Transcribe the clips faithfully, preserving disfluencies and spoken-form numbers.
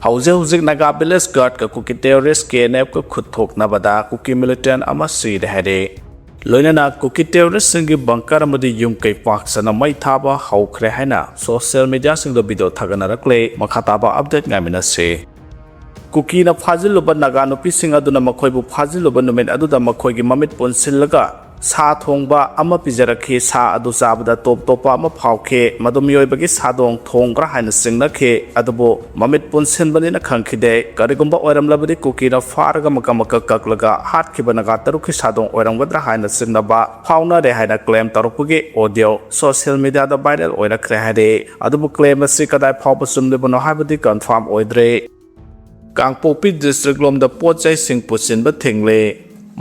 ꯍꯧꯖꯤꯛ ꯍꯧꯖꯤꯛ ꯅꯥꯒꯥ ꯚꯤꯂꯦꯖ ꯒꯥꯔꯗꯀ ꯀꯨꯀꯤ ꯇꯦꯔꯣꯔꯤꯁ ꯀꯦ ꯑꯦꯟ ꯑꯦꯐꯀ ꯈꯨꯠ ꯊꯣꯛꯅꯕꯗ ꯀꯨꯀꯤ ꯃꯤꯂꯤꯇꯦꯟ ꯑꯃ ꯁꯤꯔꯦ ꯍꯥꯏꯔꯦ꯫ ꯂꯣꯏꯅꯅ ꯀꯨꯀꯤ ꯇꯦꯔꯣꯔꯤꯁꯁꯤꯡꯒꯤ ꯕꯪꯀꯔ ꯑꯃꯗꯤ ꯌꯨꯝ ꯀꯩ ꯄꯥꯛ ꯆꯟꯅ ꯃꯩ ꯊꯥꯕ ꯍꯧꯈ꯭ꯔꯦ ꯍꯥꯏꯅ ꯁꯣꯁꯤꯌꯦꯜ ꯃꯤꯗꯤꯌꯥꯁꯤꯡꯗ ꯚꯤꯗꯤꯑꯣ ꯊꯥꯒꯠꯅꯔꯛꯂꯦ꯫ ꯃꯈꯥ ꯇꯥꯕ ꯑꯞꯗꯦꯠ ꯉꯥꯏꯃꯤꯟꯅꯁꯤ꯫ ꯀꯨꯀꯤꯅ ꯐꯥꯖꯤꯜꯂꯨꯕ ꯅꯥꯒꯥ ꯅꯨꯄꯤꯁꯤꯡ ꯑꯗꯨꯅ ꯃꯈꯣꯏꯕꯨ ꯐꯥꯖꯤꯜꯂꯨꯕ ꯅꯨꯃꯤꯠ ꯑꯗꯨꯗ ꯃꯈꯣꯏꯒꯤ ꯃꯃꯤꯠ ꯄꯨꯟꯁꯤꯜꯂꯒ ꯁꯥ ꯊꯣꯡꯕ ꯑꯃ ꯄꯤꯖꯔꯛꯈꯤ꯫ ꯁꯥ ꯑꯗꯨ ꯆꯥꯕꯗ ꯇꯣꯞ ꯇꯣꯞꯄ ꯑꯃ ꯐꯥꯎꯈꯤ꯫ ꯃꯗꯨ ꯃꯤꯑꯣꯏꯕꯒꯤ ꯁꯥꯗꯣꯡ ꯊꯣꯡꯕ꯭ꯔꯥ ꯍꯥꯏꯅ ꯆꯤꯡꯅꯈꯤ꯫ ꯑꯗꯨꯕꯨ ꯃꯃꯤꯠ ꯄꯨꯟꯁꯤꯟꯕꯅꯤꯅ ꯈꯪꯈꯤꯗꯦ꯫ ꯀꯔꯤꯒꯨꯝꯕ ꯑꯣꯏꯔꯝꯂꯕꯗꯤ ꯀꯨꯀꯤꯅ ꯐꯥꯔꯒ ꯃꯀꯛ ꯃꯀꯛ ꯀꯛꯂꯒ ꯍꯥꯠꯈꯤꯕ ꯅꯥꯒꯥ ꯇꯔꯨꯛꯀꯤ ꯁꯥꯗꯣꯡ ꯑꯣꯏꯔꯝꯒꯗ꯭ꯔꯥ ꯍꯥꯏꯅ ꯆꯤꯡꯅꯕ ꯐꯥꯎꯅꯔꯦ ꯍꯥꯏꯅ ꯀ꯭ꯂꯦꯝ ꯇꯧꯔꯛꯄꯒꯤ ꯑꯣꯗꯤꯑꯣ ꯁꯣꯁꯤꯌꯦꯜ ꯃꯤꯗꯤꯌꯥꯗ ꯚꯥꯏꯔꯦꯜ ꯑꯣꯏꯔꯛꯈ꯭ꯔꯦ ꯍꯥꯏꯔꯦ꯫ ꯑꯗꯨꯕꯨ ꯀ꯭ꯂꯦꯝ ꯑꯁꯤ ꯀꯗꯥꯏ ꯐꯥꯎꯕ ꯆꯨꯝꯂꯤꯕꯅꯣ ꯍꯥꯏꯕꯗꯤ ꯀꯟꯐꯥꯔꯝ ꯑꯣꯏꯗ꯭ꯔꯦ꯫ ꯀꯥꯡꯄꯣꯛꯄꯤ ꯗꯤꯁꯇ꯭ꯔꯤꯛ ꯂꯣꯝꯗ ꯄꯣꯠ ꯆꯩꯁꯤꯡ ꯄꯨꯁꯤꯟꯕ ꯊꯤꯡꯂꯦ꯫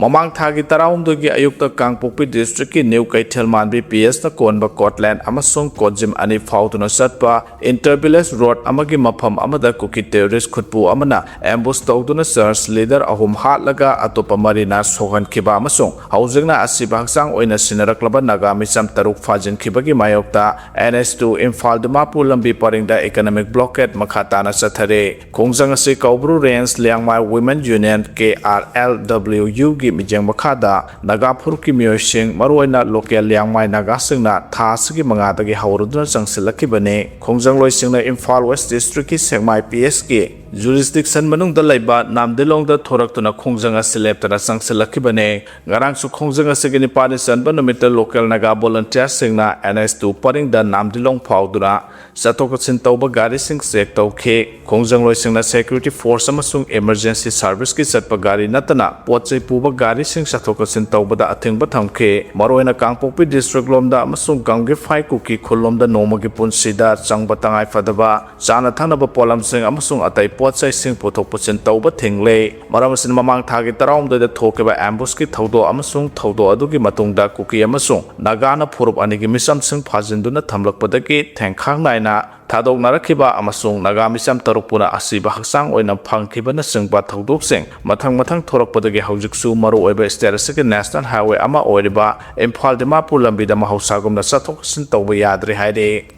ꯃꯃꯥꯡ ꯊꯥꯒꯤ ꯇꯔꯥꯍꯨꯝꯗꯣꯏꯒꯤ ꯑꯌꯨꯛꯇ ꯀꯥꯡꯄꯣꯛꯄꯤ ꯗꯤꯁꯇ꯭ꯔꯤꯛꯀꯤ ꯅ꯭ꯌꯨ ꯀꯩꯊꯦꯜ ꯃꯥꯟꯕꯤ ꯄꯤ ꯑꯦꯁꯅ ꯀꯣꯟꯕ ꯀꯣꯠꯂꯦꯟ ꯑꯃꯁꯨꯡ ꯀꯣꯠꯖꯤꯝ ꯑꯅꯤ ꯐꯥꯎꯗꯨꯅ ꯆꯠꯄ ꯏꯟꯇꯔ ꯚꯤꯂꯦꯖ ꯔꯣꯗ ꯑꯃꯒꯤ ꯃꯐꯝ ꯑꯃꯗ ꯀꯨꯀꯤ ꯇꯦꯔꯣꯔꯤꯁ ꯈꯨꯠꯄꯨ ꯑꯃꯅ ꯑꯦꯝꯕꯨꯁ ꯇꯧꯗꯨꯅ ꯆꯔꯆ ꯂꯤꯗꯔ ꯑꯍꯨꯝ ꯍꯥꯠꯂꯒ ꯑꯇꯣꯞꯄ ꯃꯔꯤꯅ ꯁꯣꯛꯍꯟꯈꯤꯕ ꯑꯃꯁꯨꯡ ꯍꯧꯖꯤꯛꯅ ꯑꯁꯤꯕ ꯍꯛꯆꯥꯡ ꯑꯣꯏꯅ ꯁꯤꯟꯅꯔꯛꯂꯕ ꯅꯥꯒꯥ ꯃꯤꯆꯝ ꯇꯔꯨꯛ ꯐꯥꯖꯤꯟꯈꯤꯕꯒꯤ ꯃꯥꯌꯣꯛꯇ N S two Imphal Dimapur ꯂꯝꯕꯤ ꯄꯔꯤꯡꯗ ꯏꯀꯅꯣꯃꯤꯛ ꯕ꯭ꯂꯣꯀꯦꯠ ꯃꯈꯥ ꯇꯥꯅ ꯆꯠꯊꯔꯦ꯫ ꯈꯣꯡꯖꯪ ꯑꯁꯤ Koubru range Liangmai women union, K R L W ꯌꯨꯒꯤ ꯃꯤꯠꯌꯦꯡ ꯃꯈꯥꯗ ꯅꯥꯒꯥ ꯐꯨꯔꯨꯞꯀꯤ ꯃꯤꯑꯣꯏꯁꯤꯡ, ꯃꯔꯨꯑꯣꯏꯅ ꯂꯣꯀꯦꯜ ꯂꯤꯌꯥꯡꯃꯥꯏ ꯅꯥꯒꯥꯁꯤꯡꯅ ꯊꯥ ꯑꯁꯤꯒꯤ ꯃꯉꯥꯗꯒꯤ ꯍꯧꯔꯗꯨꯅ ꯆꯪꯁꯤꯜꯂꯛꯈꯤꯕꯅꯤ꯫ ꯈꯣꯡꯖꯪꯂꯣꯏꯁꯤꯡꯅ ꯏꯝꯐꯥꯜ ꯋꯦꯁ ꯗꯤꯁꯇ꯭ꯔꯤꯛꯀꯤ ꯁꯦꯛꯃꯥꯏ ꯄꯤ ꯑꯦꯁꯀꯤ ꯖꯨꯔꯤꯁꯗꯤꯛꯁꯟ ꯃꯅꯨꯡꯗ ꯂꯩꯕ ꯅꯥꯝꯗꯤꯂꯣꯡꯗ ꯊꯣꯔꯛꯇꯨꯅ ꯈꯣꯡꯖꯪ ꯑꯁꯤ ꯂꯦꯞꯇꯅ ꯆꯪꯁꯤꯜꯂꯛꯈꯤꯕꯅꯤ꯫ ꯉꯔꯥꯡꯁꯨ ꯈꯣꯡꯖꯪ ꯑꯁꯤꯒꯤ ꯅꯤꯄꯥꯜꯅꯤ ꯆꯟꯕ ꯅꯨꯃꯤꯠꯇ ꯂꯣꯀꯦꯜ ꯅꯥꯒꯥ ꯚꯣꯂꯨꯟꯇꯤꯌꯔꯁꯤꯡꯅ ꯑꯦꯟ ꯑꯦꯁ ꯇꯨ ꯄꯔꯤꯡꯗ ꯅꯥꯝꯗꯤꯂꯣꯡ ꯐꯥꯎꯗꯨꯅ ꯆꯠꯊꯣꯛ ꯆꯠꯁꯤꯟ ꯇꯧꯕ ꯒꯥꯔꯤꯁꯤꯡ ꯆꯦꯛ ꯇꯧꯈꯤ꯫ ꯈꯣꯡꯖꯪꯂꯣꯏꯁꯤꯡꯅ ꯁꯦꯀ꯭ꯌꯨꯔꯤꯇꯤ ꯐꯣꯔꯁ ꯑꯃꯁꯨꯡ ꯏꯃꯔꯖꯦꯟꯁꯤ ꯁꯥꯔꯚꯤꯁꯀꯤ ꯆꯠꯄ ꯒꯥꯔꯤ ꯅꯠꯇꯅ ꯄꯣꯠ ꯆꯩ ꯄꯨꯕ ꯒꯥꯔꯤꯁꯤꯡ ꯆꯠꯊꯣꯛ ꯆꯠꯁꯤꯟ ꯇꯧꯕꯗ ꯑꯊꯤꯡꯕ ꯊꯝꯈꯤ꯫ ꯃꯔꯨꯑꯣꯏꯅ ꯀꯥꯡꯄꯣꯛꯄꯤ ꯗꯤꯁꯇ꯭ꯔꯤꯛ ꯂꯣꯝꯗ ꯑꯃꯁꯨꯡ ꯒꯝꯒꯤꯐꯥꯏ ꯀꯨꯀꯤ ꯈꯨꯜꯂꯣꯝꯗ ꯅꯣꯡꯃꯒꯤ ꯄꯨꯟꯁꯤꯗ ꯆꯪꯕ ꯇꯉꯥꯏ ꯐꯗꯕ ꯆꯥꯅ ꯊꯛꯅꯕ ꯄꯣꯠꯂꯝꯁꯤꯡ ꯑꯃꯁꯨꯡ ꯑꯇꯩ ꯄꯣꯠ ꯆꯩꯁꯤꯡ ꯄꯨꯊꯣꯛ ꯄꯨꯁꯤꯟ ꯇꯧꯕ ꯊꯤꯡꯂꯦ꯫ ꯃꯔꯝ ꯑꯁꯤꯅ, ꯃꯃꯥꯡ ꯊꯥꯒꯤ ꯇꯔꯥꯍꯨꯝꯗꯣꯏꯗ ꯊꯣꯛꯈꯤꯕ ꯑꯦꯝꯕꯨꯁꯀꯤ ꯊꯧꯗꯣꯛ ꯑꯃꯁꯨꯡ ꯊꯧꯗꯣꯛ ꯑꯗꯨꯒꯤ ꯃꯇꯨꯡꯗ ꯀꯨꯀꯤ ꯑꯃꯁꯨꯡ ꯅꯥꯒꯥꯅ ꯐꯨꯔꯨꯞ ꯑꯅꯤꯒꯤ ꯃꯤꯆꯝꯁꯤꯡ ꯐꯥꯖꯤꯟꯗꯨꯅ ꯊꯝꯂꯛꯄꯗꯒꯤ ꯊꯦꯡꯈꯥꯡ ꯅꯥꯏꯅ ꯊꯥꯗꯣꯛꯅꯔꯛꯈꯤꯕ ꯑꯃꯁꯨꯡ ꯅꯥꯒꯥ ꯃꯤꯆꯝ ꯇꯔꯨꯛ ꯄꯨꯅ ꯑꯁꯤꯕ ꯍꯛꯆꯥꯡ ꯑꯣꯏꯅ ꯐꯪꯈꯤꯕꯅꯆꯤꯡꯕ ꯊꯧꯗꯣꯛꯁꯤꯡ ꯃꯊꯪ ꯃꯊꯪ ꯊꯣꯔꯛꯄꯗꯒꯤ ꯍꯧꯖꯤꯛꯁꯨ ꯃꯔꯨꯑꯣꯏꯕ ꯁ꯭ꯇꯦꯠ ꯑꯁꯤꯒꯤ ꯅꯦꯁꯅꯦꯜ ꯍꯥꯏꯋꯦ ꯑꯃ ꯑꯣꯏꯔꯤꯕ ꯏꯝꯐꯥꯜ ꯗꯤꯃꯥꯄꯨꯔ ꯂꯝꯕꯤꯗ ꯃꯍꯧꯁꯥꯒꯨꯝꯅ ꯆꯠꯊꯣꯛ ꯆꯠꯁꯤꯟ ꯇꯧꯕ ꯌꯥꯗ꯭ꯔꯦ ꯍꯥꯏꯔꯤ꯫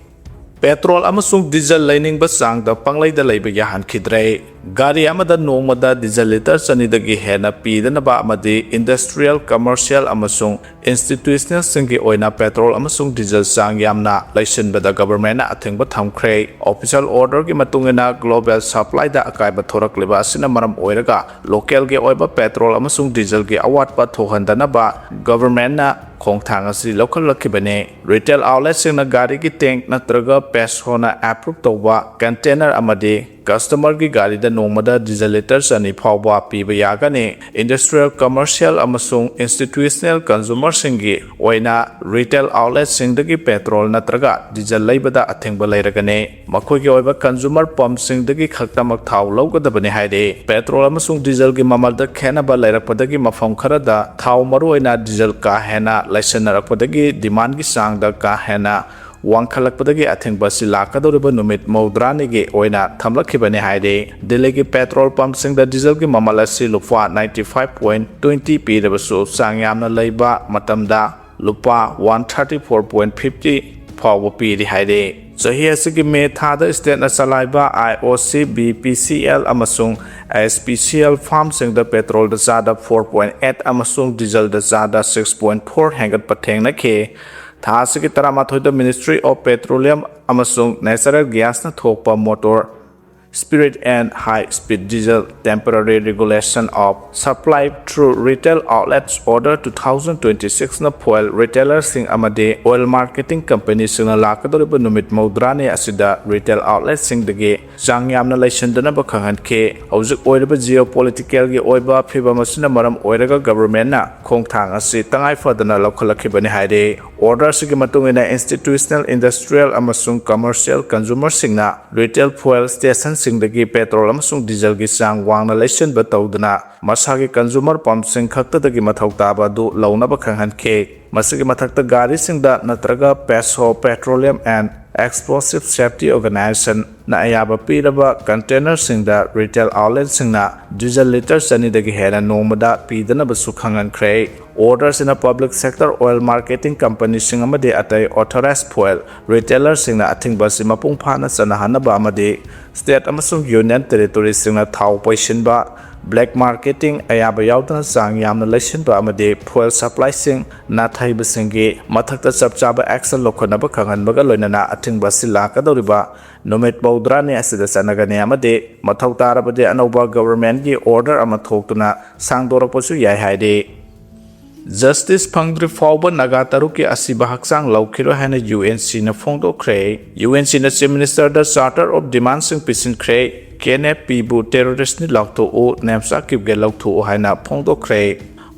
ꯄꯦꯇ꯭ꯔꯣꯜ ꯑꯃꯁꯨꯡ ꯗꯤꯖꯜ ꯂꯩꯅꯤꯡꯕ ꯆꯥꯡꯗ ꯄꯪꯂꯩꯗ ꯂꯩꯕ ꯌꯥꯍꯟꯈꯤꯗ꯭ꯔꯦ꯫ ꯒꯥꯔꯤ ꯑꯃꯗ ꯅꯣꯡꯃꯗ ꯗꯤꯖꯜ ꯂꯤꯇꯔ ꯆꯅꯤꯗꯒꯤ ꯍꯦꯟꯅ ꯄꯤꯗꯅꯕ ꯑꯃꯗꯤ ꯏꯟꯗꯁꯇ꯭ꯔꯤꯌꯦꯜ, ꯀꯃꯔꯁꯤꯌꯦꯜ ꯑꯃꯁꯨꯡ ꯏꯟꯁꯇꯤꯇ꯭ꯌꯨꯁꯅꯦꯜꯁꯤꯡꯒꯤ ꯑꯣꯏꯅ ꯄꯦꯇ꯭ꯔꯣꯜ ꯑꯃꯁꯨꯡ ꯗꯤꯖꯜ ꯆꯥꯡ ꯌꯥꯝꯅ ꯂꯩꯁꯤꯟꯕꯗ ꯒꯚꯔꯟꯃꯦꯟꯠꯅ ꯑꯊꯤꯡꯕ ꯊꯝꯈ꯭ꯔꯦ꯫ ꯑꯣꯐꯤꯁꯤꯌꯦꯜ ꯑꯣꯔꯗꯔꯒꯤ ꯃꯇꯨꯡ ꯏꯟꯅ, ꯒ꯭ꯂꯣꯕꯦꯜ ꯁꯄ꯭ꯂꯥꯏꯗ ꯑꯀꯥꯏꯕ ꯊꯣꯔꯛꯂꯤꯕ ꯑꯁꯤꯅ ꯃꯔꯝ ꯑꯣꯏꯔꯒ ꯂꯣꯀꯦꯜꯒꯤ ꯑꯣꯏꯕ ꯄꯦꯇ꯭ꯔꯣꯜ ꯑꯃꯁꯨꯡ ꯗꯤꯖꯜꯒꯤ ꯑꯋꯥꯠꯄ ꯊꯣꯛꯍꯟꯗꯅꯕ ꯒꯚꯔꯟꯃꯦꯟꯠꯅ ꯈꯣꯡꯊꯥꯡ ꯑꯁꯤ ꯂꯧꯈꯠꯂꯛꯈꯤꯕꯅꯤ꯫ ꯔꯤꯇꯦꯜ ꯑꯥꯎꯠꯂꯦꯠꯁꯤꯡꯅ ꯒꯥꯔꯤꯒꯤ ꯇꯦꯡꯛ ꯅꯠꯇ꯭ꯔꯒ ꯄꯦꯁꯣꯅ ꯑꯦꯄ꯭ꯔꯨꯚ ꯇꯧꯕ ꯀꯟꯇꯦꯅꯔ ꯑꯃꯗꯤ ꯀꯁꯇꯃꯔꯒꯤ ꯒꯥꯔꯤꯗ ꯅꯣꯡꯃꯗ ꯗꯤꯖꯜ ꯂꯤꯇꯔ ꯆꯅꯤ ꯐꯥꯎꯕ ꯄꯤꯕ ꯌꯥꯒꯅꯤ꯫ ꯏꯟꯗꯁꯇ꯭ꯔꯤꯌꯦꯜ, ꯀꯃꯔꯁꯤꯌꯦꯜ ꯑꯃꯁꯨꯡ ꯏꯟꯁꯇꯤꯇ꯭ꯌꯨꯁꯅꯦꯜ ꯀꯟꯖꯨꯃꯔꯁꯤꯡꯒꯤ ꯑꯣꯏꯅ ꯔꯤꯇꯦꯜ ꯑꯥꯎꯠꯂꯦꯠꯁꯤꯡꯗꯒꯤ ꯄꯦꯇ꯭ꯔꯣꯜ ꯅꯠꯇ꯭ꯔꯒ ꯗꯤꯖꯜ ꯂꯩꯕꯗ ꯑꯊꯤꯡꯕ ꯂꯩꯔꯒꯅꯤ꯫ ꯃꯈꯣꯏꯒꯤ ꯑꯣꯏꯕ ꯀꯟꯖꯨꯃꯔ ꯄꯝꯞꯁꯤꯡꯗꯒꯤ ꯈꯛꯇꯃꯛ ꯊꯥꯎ ꯂꯧꯒꯗꯕꯅꯤ ꯍꯥꯏꯔꯤ꯫ ꯄꯦꯇ꯭ꯔꯣꯜ ꯑꯃꯁꯨꯡ ꯗꯤꯖꯜꯒꯤ ꯃꯃꯜꯗ ꯈꯦꯠꯅꯕ ꯂꯩꯔꯛꯄꯗꯒꯤ ꯃꯐꯝ ꯈꯔꯗ ꯊꯥꯎ, ꯃꯔꯨꯑꯣꯏꯅ ꯗꯤꯖꯜ, ꯀꯥ ꯍꯦꯟꯅ ꯂꯩꯁꯤꯟꯅꯔꯛꯄꯗꯒꯤ ꯗꯤꯃꯥꯟꯒꯤ ꯆꯥꯡꯗ ꯀꯥ ꯍꯦꯟꯅ ꯋꯥꯡꯈꯠꯂꯛꯄꯗꯒꯤ ꯑꯊꯤꯡꯕ ꯑꯁꯤ ꯂꯥꯛꯀꯗꯧꯔꯤꯕ ꯅꯨꯃꯤꯠ ꯃꯧꯗ꯭ꯔꯥꯅꯤꯒꯤ ꯑꯣꯏꯅ ꯊꯝꯂꯛꯈꯤꯕꯅꯤ ꯍꯥꯏꯔꯤ꯫ ꯗꯤꯜꯂꯤꯒꯤ ꯄꯦꯇ꯭ꯔꯣꯜ ꯄꯝꯞꯁꯤꯡꯗ ꯗꯤꯖꯜꯒꯤ ꯃꯃꯜ ꯑꯁꯤ ꯂꯨꯄꯥ ninety five point twenty ꯄꯤꯔꯕꯁꯨ, ꯆꯥꯡ ꯌꯥꯝꯅ ꯂꯩꯕ ꯃꯇꯝꯗ ꯂꯨꯄꯥ one thirty four point fifty ꯐꯥꯎꯕ ꯄꯤꯔꯤ ꯍꯥꯏꯔꯤ꯫ ꯆꯍꯤ ꯑꯁꯤꯒꯤ ꯃꯦ ꯊꯥꯗ ꯁ꯭ꯇꯦꯠꯅ ꯆꯂꯥꯏꯕ IOC, BPCL ꯑꯃꯁꯨꯡ HPCL ꯐꯥꯔꯝꯁꯤꯡꯗ ꯄꯦꯇ꯭ꯔꯣꯜꯗ ꯆꯥꯗ four point eight ꯑꯃꯁꯨꯡ ꯗꯤꯖꯜꯗ ꯆꯥꯗ six point four ꯍꯦꯟꯒꯠꯄ ꯊꯦꯡꯅꯈꯤ꯫ ꯊꯥ ꯑꯁꯤꯒꯤ ꯇꯔꯥꯃꯥꯊꯣꯏꯗ Ministry of Petroleum ꯑꯃꯁꯨꯡ Natural Gasꯅ ꯊꯣꯛꯄ Motor Spirit and High Speed Diesel Temporary Regulation of Supply Through Retail Outlets Order two thousand twenty sixꯅ fuel retailerꯁꯤꯡ ꯑꯃꯗꯤ oil marketing companyꯁꯤꯡꯅ ꯂꯥꯛꯀꯗꯧꯔꯤꯕ ꯅꯨꯃꯤꯠ ꯃꯧꯗ꯭ꯔꯥꯅꯤ ꯑꯁꯤꯗ retail outletꯁꯤꯡꯗꯒꯤ ꯆꯥꯡ ꯌꯥꯝꯅ ꯂꯩꯁꯤꯟꯗꯅꯕ ꯈꯪꯍꯟꯈꯤ꯫ ꯍꯧꯖꯤꯛ ꯑꯣꯏꯔꯤꯕ geopoliticalꯒꯤ ꯑꯣꯏꯕ ꯐꯤꯚꯝ ꯑꯁꯤꯅ ꯃꯔꯝ ꯑꯣꯏꯔꯒ ꯒꯚꯔꯟꯃꯦꯟꯠꯅ ꯈꯣꯡꯊꯥꯡ ꯑꯁꯤ ꯇꯉꯥꯏ ꯐꯗꯅ ꯂꯧꯈꯠꯂꯛꯈꯤꯕꯅꯤ ꯍꯥꯏꯔꯤ꯫ ꯑꯣꯔꯗꯔ ꯑꯁꯤꯒꯤ ꯃꯇꯨꯡ ꯏꯟꯅ, ꯏꯟꯁꯇꯤꯇ꯭ꯌꯨꯁꯅꯦꯜ, ꯏꯟꯗꯁꯇ꯭ꯔꯤꯌꯦꯜ ꯑꯃꯁꯨꯡ ꯀꯃꯔꯁꯤꯌꯦꯜ ꯀꯟꯖꯨꯃꯔꯁꯤꯡꯅ ꯔꯤꯇꯦꯜ ꯐ꯭ꯌꯨꯑꯦꯜ ꯁ꯭ꯇꯦꯁꯟꯁꯤꯡꯗꯒꯤ ꯄꯦꯇ꯭ꯔꯣꯜ ꯑꯃꯁꯨꯡ ꯗꯤꯖꯜꯒꯤ ꯆꯥꯡ ꯋꯥꯡꯅ ꯂꯩꯁꯤꯟꯕ ꯇꯧꯗꯨꯅ ꯃꯁꯥꯒꯤ ꯀꯟꯖꯨꯃꯔ ꯄꯝꯞꯁꯤꯡ ꯈꯛꯇꯗꯒꯤ ꯃꯊꯧ ꯇꯥꯕ ꯑꯗꯨ ꯂꯧꯅꯕ ꯈꯪꯍꯟꯈꯤ꯫ ꯃꯁꯤꯒꯤ ꯃꯊꯛꯇ, ꯒꯥꯔꯤꯁꯤꯡꯗ ꯅꯠꯇ꯭ꯔꯒ Peso Petroleum and Explosive Safety Organization ꯅ ꯑꯌꯥꯕ ꯄꯤꯔꯕ container ꯁꯤꯡꯗ retail outlet ꯁꯤꯡꯅ diesel litre ꯆꯅꯤꯗꯒꯤ ꯍꯦꯟꯅ ꯅꯣꯡꯃꯗ ꯄꯤꯗꯅꯕꯁꯨ ꯈꯪꯍꯟꯈ꯭ꯔꯦ꯫ Order ꯁꯤꯅ public sector oil marketing company ꯁꯤꯡ ꯑꯃꯗꯤ ꯑꯇꯩ authorized fuel retailer ꯁꯤꯡꯅ ꯑꯊꯤꯡꯕ ꯑꯁꯤ ꯃꯄꯨꯡ ꯐꯥꯅ ꯆꯠꯅꯍꯟꯅꯕ ꯑꯃꯗꯤ state ꯑꯃꯁꯨꯡ union territory ꯁꯤꯡꯅ ꯊꯥꯎ ꯄꯩꯁꯤꯟꯕ, black marketing, ꯑꯌꯥꯕ ꯌꯥꯎꯗꯅ ꯆꯥꯡ ꯌꯥꯝꯅ ꯂꯩꯁꯤꯟꯕ ꯑꯃꯗꯤ fuel supply ꯁꯤꯡ ꯅꯥꯊꯩꯕꯁꯤꯡꯒꯤ ꯃꯊꯛꯇ ꯆꯞ ꯆꯥꯕ action ꯂꯧꯈꯠꯅꯕ ꯈꯪꯍꯟꯕꯒ ꯂꯣꯏꯅꯅ ꯑꯊꯤꯡꯕ ꯑꯁꯤ ꯂꯥꯛꯀꯗꯧꯔꯤꯕ ꯅꯨꯃꯤꯠ ꯃꯧꯗ꯭ꯔꯥꯅꯤ ꯑꯁꯤꯗ ꯆꯠꯅꯒꯅꯤ ꯑꯃꯗꯤ ꯃꯊꯧ ꯇꯥꯔꯕꯗꯤ ꯑꯅꯧꯕ government ꯀꯤ order ꯑꯃ ꯊꯣꯛꯇꯨꯅ ꯁꯥꯡꯗꯣꯔꯛꯄꯁꯨ ꯌꯥꯏ ꯍꯥꯏꯔꯤ꯫ Justice ꯐꯪꯗ꯭ꯔꯤ ꯐꯥꯎꯕ ꯅꯥꯒꯥ ꯇꯔꯨꯛꯀꯤ ꯑꯁꯤꯕ ꯍꯛꯆꯥꯡ ꯂꯧꯈꯤꯔꯣꯏ ꯍꯥꯏꯅ U N C ꯅ ꯐꯣꯡꯗꯣꯛꯈ꯭ꯔꯦ꯫ U N C ꯅ Chief Minister the charter of demand ꯁꯤꯡ ꯄꯤꯁꯤꯟꯈ꯭ꯔꯦ꯫ K N F P ꯕꯨ terrorist ꯅꯤ ꯂꯥꯎꯊꯣꯛꯎ, ꯅꯦꯝꯆꯥ ꯀꯤꯞꯒꯦ ꯂꯧꯊꯣꯛꯎ ꯍꯥꯏꯅ ꯐꯣꯡꯗꯣꯛꯈ꯭ꯔꯦ꯫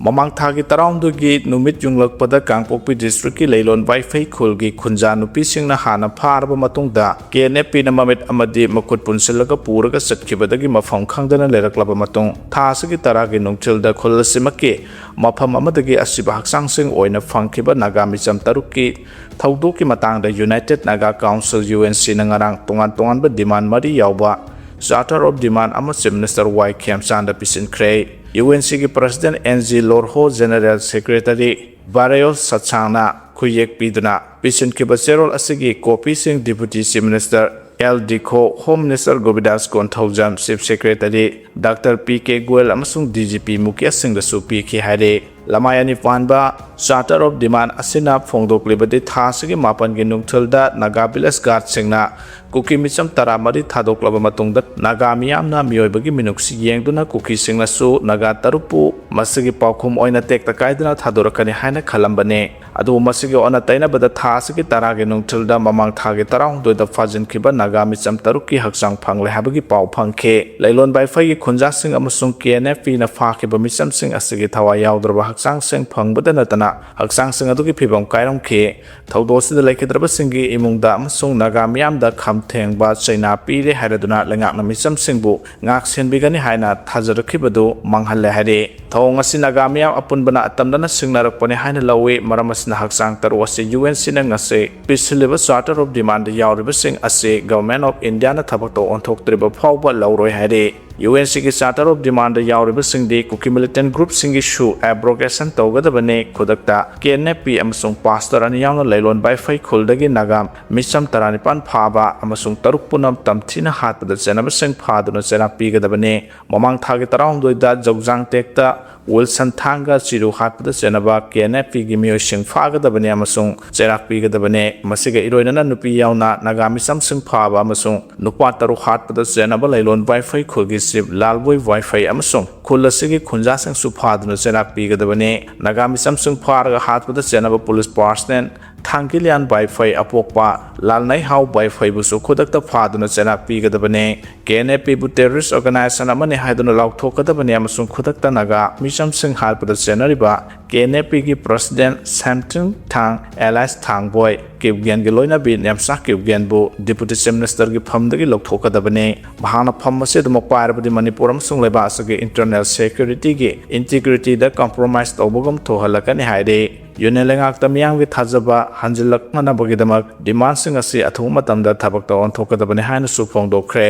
ꯃꯃꯥꯡ ꯊꯥꯒꯤ ꯇꯔꯥꯍꯨꯝꯗꯣꯏꯒꯤ ꯅꯨꯃꯤꯠ ꯌꯨꯡꯂꯛꯄꯗ ꯀꯥꯡꯄꯣꯛꯄꯤ district ꯀꯤ ꯂꯩꯂꯣꯟ ꯋꯥꯏꯐꯩ ꯈꯨꯜꯒꯤ ꯈꯨꯟꯖꯥ ꯅꯨꯄꯤꯁꯤꯡꯅ ꯍꯥꯟꯅ ꯐꯥꯔꯕ ꯃꯇꯨꯡꯗ K N F P ꯅ ꯃꯃꯤꯠ ꯑꯃꯗꯤ ꯃꯈꯨꯠ ꯄꯨꯟꯁꯤꯜꯂꯒ ꯄꯨꯔꯒ ꯆꯠꯈꯤꯕꯗꯒꯤ ꯃꯐꯝ ꯈꯪꯗꯅ ꯂꯩꯔꯛꯂꯕ ꯃꯇꯨꯡ ꯊꯥ ꯑꯁꯤꯒꯤ ꯇꯔꯥꯒꯤ ꯅꯨꯡꯊꯤꯜꯗ ꯈꯨꯜ ꯑꯁꯤꯃꯛꯀꯤ ꯃꯐꯝ ꯑꯃꯗꯒꯤ ꯑꯁꯤꯕ ꯍꯛꯆꯥꯡꯁꯤꯡ ꯑꯣꯏꯅ ꯐꯪꯈꯤꯕ ꯅꯥꯒꯥ ꯃꯤꯆꯝ ꯇꯔꯨꯛꯀꯤ ꯊꯧꯗꯣꯛꯀꯤ ꯃꯇꯥꯡꯗ United Naga Council, U N C ꯅ ꯉꯔꯥꯡ ꯇꯣꯉꯥꯟ ꯇꯣꯉꯥꯟꯕ demand ꯃꯔꯤ ꯌꯥꯎꯕ charter of demand ꯑꯃ Chief Minister Y ꯈꯦꯝꯆꯥꯟꯗ ꯄꯤꯁꯤꯟꯈ꯭ꯔꯦ꯫ U N C ꯒꯤ President N G Lorho, General Secretary Bareo Sachangꯅ ꯈꯨꯌꯦꯛ ꯄꯤꯗꯨꯅ ꯄꯤꯁꯤꯟꯈꯤꯕ ꯆꯦꯔꯣꯜ ꯑꯁꯤꯒꯤ copy ꯁꯤꯡ Deputy Chief Minister L Dikho, Home Minister Govindas Konthoujam, Chief Secretary Doctor P K Goel ꯑꯃꯁꯨꯡ D G P Mukesh ꯁꯤꯡꯗꯁꯨ ꯄꯤꯈꯤ ꯍꯥꯏꯔꯦ꯫ ꯂꯃꯥꯏ ꯑꯅꯤ ꯄꯥꯟꯕ charter of demand ꯑꯁꯤꯅ ꯐꯣꯡꯗꯣꯛꯂꯤꯕꯗꯤ ꯊꯥ ꯑꯁꯤꯒꯤ ꯃꯥꯄꯟꯒꯤ ꯅꯨꯡꯊꯤꯜꯗ ꯅꯥꯒꯥ village guard ꯁꯤꯡꯅ ꯀꯨꯀꯤ ꯃꯤꯆꯝ ꯇꯔꯥꯃꯔꯤ ꯊꯥꯗꯣꯛꯂꯕ ꯃꯇꯨꯡꯗ ꯅꯥꯒꯥ ꯃꯤꯌꯥꯝꯅ ꯃꯤꯑꯣꯏꯕꯒꯤ ꯃꯤꯅꯨꯡꯁꯤ ꯌꯦꯡꯗꯨꯅ ꯀꯨꯀꯤꯁꯤꯡꯅꯁꯨ ꯅꯥꯒꯥ ꯇꯔꯨꯛꯄꯨ ꯃꯁꯤꯒꯤ ꯄꯥꯎꯈꯨꯝ ꯑꯣꯏꯅ ꯇꯦꯛꯇ ꯀꯥꯏꯗꯅ ꯊꯥꯗꯣꯔꯛꯀꯅꯤ ꯍꯥꯏꯅ ꯈꯜꯂꯝꯕꯅꯤ꯫ ꯑꯗꯨꯕꯨ ꯃꯁꯤꯒꯤ ꯑꯣꯟꯅ ꯇꯩꯅꯕꯗ ꯊꯥ ꯑꯁꯤꯒꯤ ꯇꯔꯥꯒꯤ ꯅꯨꯡꯊꯤꯜꯗ ꯃꯃꯥꯡ ꯊꯥꯒꯤ ꯇꯔꯥꯍꯨꯝꯗꯣꯏꯗ ꯐꯥꯖꯤꯟꯈꯤꯕ ꯅꯥꯒꯥ ꯃꯤꯆꯝ ꯇꯔꯨꯛꯀꯤ ꯍꯛꯆꯥꯡ ꯐꯪꯂꯦ ꯍꯥꯏꯕꯒꯤ ꯄꯥꯎ ꯐꯪꯈꯤ꯫ ꯂꯩꯂꯣꯟ ꯋꯥꯏꯐꯩꯒꯤ ꯈꯨꯟꯖꯥꯁꯤꯡ ꯑꯃꯁꯨꯡ K N F P ꯅ ꯐꯥꯈꯤꯕ ꯃꯤꯆꯝꯁꯤꯡ ꯑꯁꯤꯒꯤ ꯊꯋꯥꯏ ꯌꯥꯎꯗ꯭ꯔꯕ ꯍꯛꯆꯥꯡꯁꯤꯡ ꯐꯪꯕꯗ ꯅꯠꯇꯅ ꯍꯛꯆꯥꯡꯁꯤꯡ ꯑꯗꯨꯒꯤ ꯐꯤꯕꯝ ꯀꯥꯏꯔꯝꯈꯤ꯫ ꯊꯧꯗꯣꯛ ꯑꯁꯤꯗ ꯂꯩꯈꯤꯗ꯭ꯔꯕꯁꯤꯡꯒꯤ ꯏꯃꯨꯡꯗ ꯑꯃꯁꯨꯡ ꯅꯥꯒꯥ ꯃꯤꯌꯥꯝꯗ ꯈꯝ ꯊꯦꯡꯕ ꯆꯩꯅꯥ ꯄꯤꯔꯦ ꯍꯥꯏꯔꯗꯨꯅ ꯂꯩꯉꯥꯛꯅ ꯃꯤꯆꯝꯁꯤꯡꯕꯨ ꯉꯥꯛ ꯁꯦꯟꯕꯤꯒꯅꯤ ꯍꯥꯏꯅ ꯊꯥꯖꯔꯛꯈꯤꯕꯗꯨ ꯃꯥꯡꯍꯜꯂꯦ ꯍꯥꯏꯔꯤ꯫ ꯊꯧꯑꯣꯡ ꯑꯁꯤ ꯅꯥꯒꯥ ꯃꯤꯌꯥꯝ ꯑꯄꯨꯟꯕꯅ ꯑꯇꯝꯅꯅ ꯁꯤꯡꯅꯔꯛꯄꯅꯤ ꯍꯥꯏꯅ ꯂꯧꯏ꯫ ꯃꯔꯝ ꯑꯁꯤꯅ ꯍꯛꯆꯥꯡ ꯇꯔꯨꯛ ꯑꯁꯤ ꯌꯨ ꯑꯦꯟ ꯁꯤꯅ ꯉꯁꯤ ꯄꯤꯁꯤꯜꯂꯤꯕ Charter of Demand ꯌꯥꯎꯔꯤꯕꯁꯤꯡ ꯑꯁꯤ Government of Indiaꯅ ꯊꯕꯛꯇ ꯑꯣꯟꯊꯣꯛꯇ꯭ꯔꯤꯕ ꯐꯥꯎꯕ ꯂꯧꯔꯣꯏ ꯍꯥꯏꯔꯤ꯫ ꯌꯨ ꯑꯦꯟ ꯁꯤꯒꯤ Charter of Demand ꯌꯥꯎꯔꯤꯕꯁꯤꯡꯗꯤ ꯀꯨꯀꯤ militant groupꯁꯤꯡꯒꯤꯁꯨ abrogation ꯇꯧꯒꯗꯕꯅꯤ꯫ ꯈꯨꯗꯛꯇ ꯀꯦ ꯑꯦꯟ ꯑꯦꯐ ꯄꯤ ꯑꯃꯁꯨꯡ pastor ꯑꯅꯤ ꯌꯥꯎꯅ ꯂꯩꯂꯣꯟ ꯕꯥꯏꯐꯩ ꯈꯨꯜꯗꯒꯤ ꯅꯥꯒꯥ ꯃꯤꯆꯝ ꯇꯔꯥꯅꯤꯄꯥꯟ ꯐꯥꯕ ꯑꯃꯁꯨꯡ ꯇꯔꯨꯛ ꯄꯨꯝꯅ ꯇꯝꯊꯤꯅ ꯍꯥꯠꯄꯗ ꯆꯦꯟꯅꯕꯁꯤꯡ ꯐꯥꯗꯨꯅ ꯆꯩꯔꯥꯛ ꯄꯤꯒꯗꯕꯅꯤ꯫ ꯃꯃꯥꯡ ꯊꯥꯒꯤ ꯇꯔꯥꯍꯨꯝꯗꯣꯏꯗ ꯖꯧꯖꯥꯡ ꯇꯦꯛꯇ ꯋꯤꯜꯁꯟ ꯊꯥꯡꯒ ꯆꯤꯔꯨ ꯍꯥꯠꯄꯗ ꯆꯦꯟꯅꯕ ꯀꯦ ꯑꯦꯟ ꯑꯦꯐ ꯄꯤꯒꯤ ꯃꯤꯑꯣꯏꯁꯤꯡ ꯐꯥꯒꯗꯕꯅꯤ ꯑꯃꯁꯨꯡ ꯆꯩꯔꯥꯛ ꯄꯤꯒꯗꯕꯅꯤ꯫ ꯃꯁꯤꯒ ꯏꯔꯣꯏꯅꯅ ꯅꯨꯄꯤ ꯌꯥꯎꯅ ꯅꯥꯒꯥ ꯃꯤꯆꯝꯁꯤꯡ ꯐꯥꯕ ꯑꯃꯁꯨꯡ ꯅꯨꯄꯥ ꯇꯔꯨꯛ ꯍꯥꯠꯄꯗ ꯆꯦꯟꯅꯕ ꯂꯩꯂꯣꯟ ꯕꯥꯏꯐꯩ ꯈꯨꯜꯒꯤ chief ꯂꯥꯜꯕꯣꯏ ꯕꯥꯏꯐꯩ ꯑꯃꯁꯨꯡ ꯈꯨꯜ ꯑꯁꯤꯒꯤ ꯈꯨꯟꯖꯥꯁꯤꯡꯁꯨ ꯐꯥꯗꯨꯅ ꯆꯩꯔꯥꯛ ꯄꯤꯒꯗꯕꯅꯤ꯫ ꯅꯥꯒꯥ ꯃꯤꯆꯝꯁꯤꯡ ꯐꯥꯔꯒ ꯍꯥꯠꯄꯗ ꯆꯦꯟꯅꯕ police personnel ꯊꯥꯡꯒꯤꯂꯤꯌꯥꯟ ꯕꯥꯏꯐꯩ ꯑꯄꯣꯛꯄ ꯂꯥꯜꯅꯩꯍꯥꯎ ꯕꯥꯏꯐꯩꯕꯨꯁꯨ ꯈꯨꯗꯛꯇ ꯐꯥꯗꯨꯅ ꯆꯩꯔꯥꯛ ꯄꯤꯒꯗꯕꯅꯤ꯫ ꯀꯦ ꯑꯦꯟ ꯑꯦꯐ ꯄꯤꯕꯨ terrorist organization ꯑꯃꯅꯤ ꯍꯥꯏꯗꯨꯅ ꯂꯥꯎꯊꯣꯛꯀꯗꯕꯅꯤ ꯑꯃꯁꯨꯡ ꯈꯨꯗꯛꯇ ꯅꯥꯒꯥ ꯃꯤꯆꯝꯁꯤꯡ ꯍꯥꯠꯄꯗ ꯆꯦꯟꯅꯔꯤꯕ ꯀꯦ ꯑꯦꯟ ꯑꯦꯐ ꯄꯤꯒꯤ president ꯁꯦꯝꯊꯤꯡ ꯊꯥꯡ alias ꯊꯥꯡꯕꯣꯏ ꯀꯤꯞꯒꯦꯟꯒꯤ ꯂꯣꯏꯅꯕꯤ ꯅꯦꯝꯆꯥ ꯀꯤꯞꯒꯦꯟꯕꯨ deputy chief ministerꯒꯤ ꯐꯝꯗꯒꯤ ꯂꯧꯊꯣꯛꯀꯗꯕꯅꯤ꯫ ꯃꯍꯥꯛꯅ ꯐꯝ ꯑꯁꯤ ꯑꯗꯨꯃꯛ ꯄꯥꯏꯔꯕꯗꯤ ꯃꯅꯤꯄꯨꯔ ꯑꯃꯁꯨꯡ ꯂꯩꯕꯥꯛ ꯑꯁꯤꯒꯤ internal securityꯒꯤ integrityꯗ compromise ꯇꯧꯕꯒꯨꯝ ꯊꯣꯛꯍꯜꯂꯛꯀꯅꯤ ꯍꯥꯏꯔꯤ꯫ ꯌꯨꯅꯤꯌꯟ ꯂꯩꯉꯥꯛꯇ ꯃꯤꯌꯥꯝꯒꯤ ꯊꯥꯖꯕ ꯍꯟꯖꯤꯜꯂꯛꯅꯅꯕꯒꯤꯗꯃꯛ demandꯁꯤꯡ ꯑꯁꯤ ꯑꯊꯨꯕ ꯃꯇꯝꯗ ꯊꯕꯛꯇ ꯑꯣꯟꯊꯣꯛꯀꯗꯕꯅꯤ ꯍꯥꯏꯅꯁꯨ ꯐꯣꯡꯗꯣꯛꯈ꯭ꯔꯦ꯫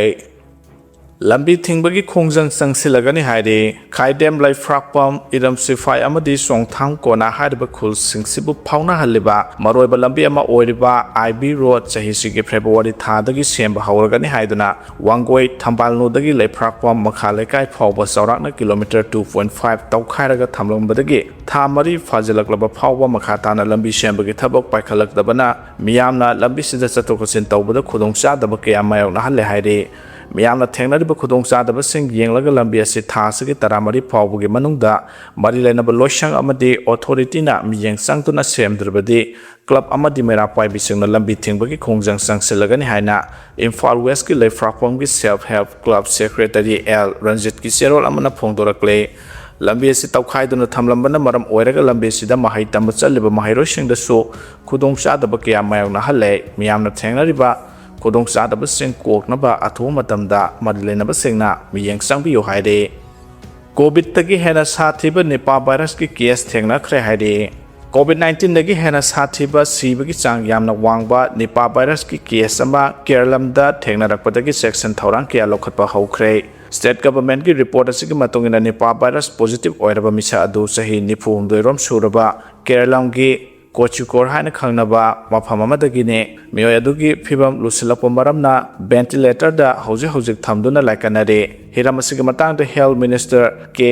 ꯂꯝꯕꯤ ꯊꯤꯡꯕꯒꯤ ꯈꯣꯡꯖꯪ ꯆꯪꯁꯤꯜꯂꯒꯅꯤ ꯍꯥꯏꯔꯤ꯫ ꯈꯥꯏꯗꯦꯝ, ꯂꯩꯐ꯭ꯔꯥꯛꯄꯝ, ꯏꯔꯝ ꯁꯤꯐꯥꯏ ꯑꯃꯗꯤ ꯆꯣꯡꯊꯥꯡ ꯀꯣꯅꯥ ꯍꯥꯏꯔꯤꯕ ꯈꯨꯜꯁꯤꯡꯁꯤꯕꯨ ꯐꯥꯎꯅꯍꯜꯂꯤꯕ ꯃꯔꯨꯑꯣꯏꯕ ꯂꯝꯕꯤ ꯑꯃ ꯑꯣꯏꯔꯤꯕ ꯑꯥꯏ ꯕꯤ ꯔꯣꯗ ꯆꯍꯤꯁꯤꯒꯤ ꯐꯦꯕ꯭ꯔꯨꯋꯥꯔꯤ ꯊꯥꯗꯒꯤ ꯁꯦꯝꯕ ꯍꯧꯔꯒꯅꯤ ꯍꯥꯏꯗꯨꯅ ꯋꯥꯡꯒꯣꯏ ꯊꯝꯕꯥꯜꯅꯨꯗꯒꯤ ꯂꯩꯐ꯭ꯔꯥꯛꯄꯝ ꯃꯈꯥ ꯂꯩꯀꯥꯏ ꯐꯥꯎꯕ ꯆꯥꯎꯔꯥꯛꯅ kilometre two point five ꯇꯧꯈꯥꯏꯔꯒ ꯊꯝꯂꯝꯕꯗꯒꯤ ꯊꯥ ꯃꯔꯤ ꯐꯥꯖꯤꯜꯂꯛꯂꯕ ꯐꯥꯎꯕ ꯃꯈꯥ ꯇꯥꯅ ꯂꯝꯕꯤ ꯁꯦꯝꯕꯒꯤ ꯊꯕꯛ ꯄꯥꯏꯈꯠꯂꯛꯇꯕꯅ ꯃꯤꯌꯥꯝꯅ ꯂꯝꯕꯤꯁꯤꯗ ꯆꯠꯊꯣꯛ ꯆꯠꯁꯤꯟ ꯇꯧꯕꯗ ꯈꯨꯗꯣꯡꯆꯥꯗꯕ ꯀꯌꯥ ꯃꯥꯌꯣꯛꯅꯍꯜꯂꯦ ꯍꯥꯏꯔꯤ꯫ ꯃꯤꯌꯥꯝꯅ ꯊꯦꯡꯅꯔꯤꯕ ꯈꯨꯗꯣꯡꯆꯥꯗꯕꯁꯤꯡ ꯌꯦꯡꯂꯒ ꯂꯝꯕꯤ ꯑꯁꯤ ꯊꯥ ꯑꯁꯤꯒꯤ ꯇꯔꯥꯃꯔꯤ ꯐꯥꯎꯕꯒꯤ ꯃꯅꯨꯡꯗ ꯃꯔꯤ ꯂꯩꯅꯕ ꯂꯣꯏꯁꯪ ꯑꯃꯗꯤ authorityꯅ ꯃꯤꯠꯌꯦꯡ ꯆꯪꯗꯨꯅ ꯁꯦꯝꯗ꯭ꯔꯕꯗꯤ club ꯑꯃꯗꯤ ꯃꯩꯔꯥ ꯄꯥꯏꯕꯤꯁꯤꯡꯅ ꯂꯝꯕꯤ ꯊꯤꯡꯕꯒꯤ ꯈꯣꯡꯖꯪ ꯆꯪꯁꯤꯜꯂꯒꯅꯤ ꯍꯥꯏꯅ ꯏꯝꯐꯥꯜ Westꯀꯤ ꯂꯩꯐ꯭ꯔꯥꯛꯄꯝꯒꯤ Self Help Club Secretary L ꯔꯟꯖꯤꯠꯀꯤ ꯆꯦꯔꯣꯜ ꯑꯃꯅ ꯐꯣꯡꯗꯣꯔꯛꯂꯦ꯫ ꯂꯝꯕꯤ ꯑꯁꯤ ꯇꯧꯈꯥꯏꯗꯨꯅ ꯊꯝꯂꯝꯕꯅ ꯃꯔꯝ ꯑꯣꯏꯔꯒ ꯂꯝꯕꯤ ꯑꯁꯤꯗ ꯃꯍꯩ ꯇꯝꯕ ꯆꯠꯂꯤꯕ ꯃꯍꯩꯔꯣꯏꯁꯤꯡꯗꯁꯨ ꯈꯨꯗꯣꯡꯆꯥꯗꯕ ꯀꯌꯥ ꯃꯥꯌꯣꯛꯅꯍꯜꯂꯦ꯫ ꯃꯤꯌꯥꯝꯅ ꯊꯦꯡꯅꯔꯤꯕ ꯈꯨꯗꯣꯡꯆꯥꯗꯕꯁꯤꯡ ꯀꯣꯛꯅꯕ ꯑꯊꯨꯕ ꯃꯇꯝꯗ ꯃꯔꯤ ꯂꯩꯅꯕꯁꯤꯡꯅ ꯃꯤꯠꯌꯦꯡ ꯆꯪꯕꯤꯌꯨ ꯍꯥꯏꯔꯤ꯫ ꯀꯣꯚꯤꯗꯇꯒꯤ ꯍꯦꯟꯅ ꯁꯥꯊꯤꯕ ꯅꯤꯄꯥ ꯚꯥꯏꯔꯁꯀꯤ ꯀꯦꯁ ꯊꯦꯡꯅꯈ꯭ꯔꯦ ꯍꯥꯏꯔꯤ꯫ ꯀꯣꯚꯤꯗ ꯅꯥꯏꯟꯇꯤꯟꯗꯒꯤ ꯍꯦꯟꯅ ꯁꯥꯊꯤꯕ, ꯁꯤꯕꯒꯤ ꯆꯥꯡ ꯌꯥꯝꯅ ꯋꯥꯡꯕ ꯅꯤꯄꯥ ꯚꯥꯏꯔꯁꯀꯤ ꯀꯦꯁ ꯑꯃ ꯀꯦꯔꯂꯝꯗ ꯊꯦꯡꯅꯔꯛꯄꯗꯒꯤ ꯆꯦꯛꯁꯤꯟ ꯊꯧꯔꯥꯡ ꯀꯌꯥ ꯂꯧꯈꯠꯄ ꯍꯧꯈ꯭ꯔꯦ꯫ ꯁ꯭ꯇꯦꯠ ꯒꯚꯔꯟꯃꯦꯟꯠꯀꯤ ꯔꯤꯄꯣꯔꯠ ꯑꯁꯤꯒꯤ ꯃꯇꯨꯡ ꯏꯟꯅ, ꯅꯤꯄꯥ ꯚꯥꯏꯔꯁ ꯄꯣꯖꯤꯇꯤꯚ ꯑꯣꯏꯔꯕ ꯃꯤꯁꯛ ꯑꯗꯨ ꯆꯍꯤ ꯅꯤꯐꯨ ꯍꯨꯝꯗꯣꯏ ꯔꯣꯝ ꯁꯨꯔꯕ ꯀꯦꯔꯂꯝꯒꯤ ꯀꯣꯆꯤꯀꯣꯔ ꯍꯥꯏꯅ ꯈꯪꯅꯕ ꯃꯐꯝ ꯑꯃꯗꯒꯤꯅꯤ꯫ ꯃꯤꯑꯣꯏ ꯑꯗꯨꯒꯤ ꯐꯤꯕꯝ ꯂꯨꯁꯤꯜꯂꯛꯄ ꯃꯔꯝꯅ ꯚꯦꯟꯇꯤꯂꯦꯇꯔꯗ ꯍꯧꯖꯤꯛ ꯍꯧꯖꯤꯛ ꯊꯝꯗꯨꯅ ꯂꯥꯏꯀꯠꯅꯔꯤ꯫ ꯍꯤꯔꯝ ꯑꯁꯤꯒꯤ ꯃꯇꯥꯡꯗ ꯍꯦꯜꯊ ꯃꯤꯅꯤꯁꯇꯔ ꯀꯦ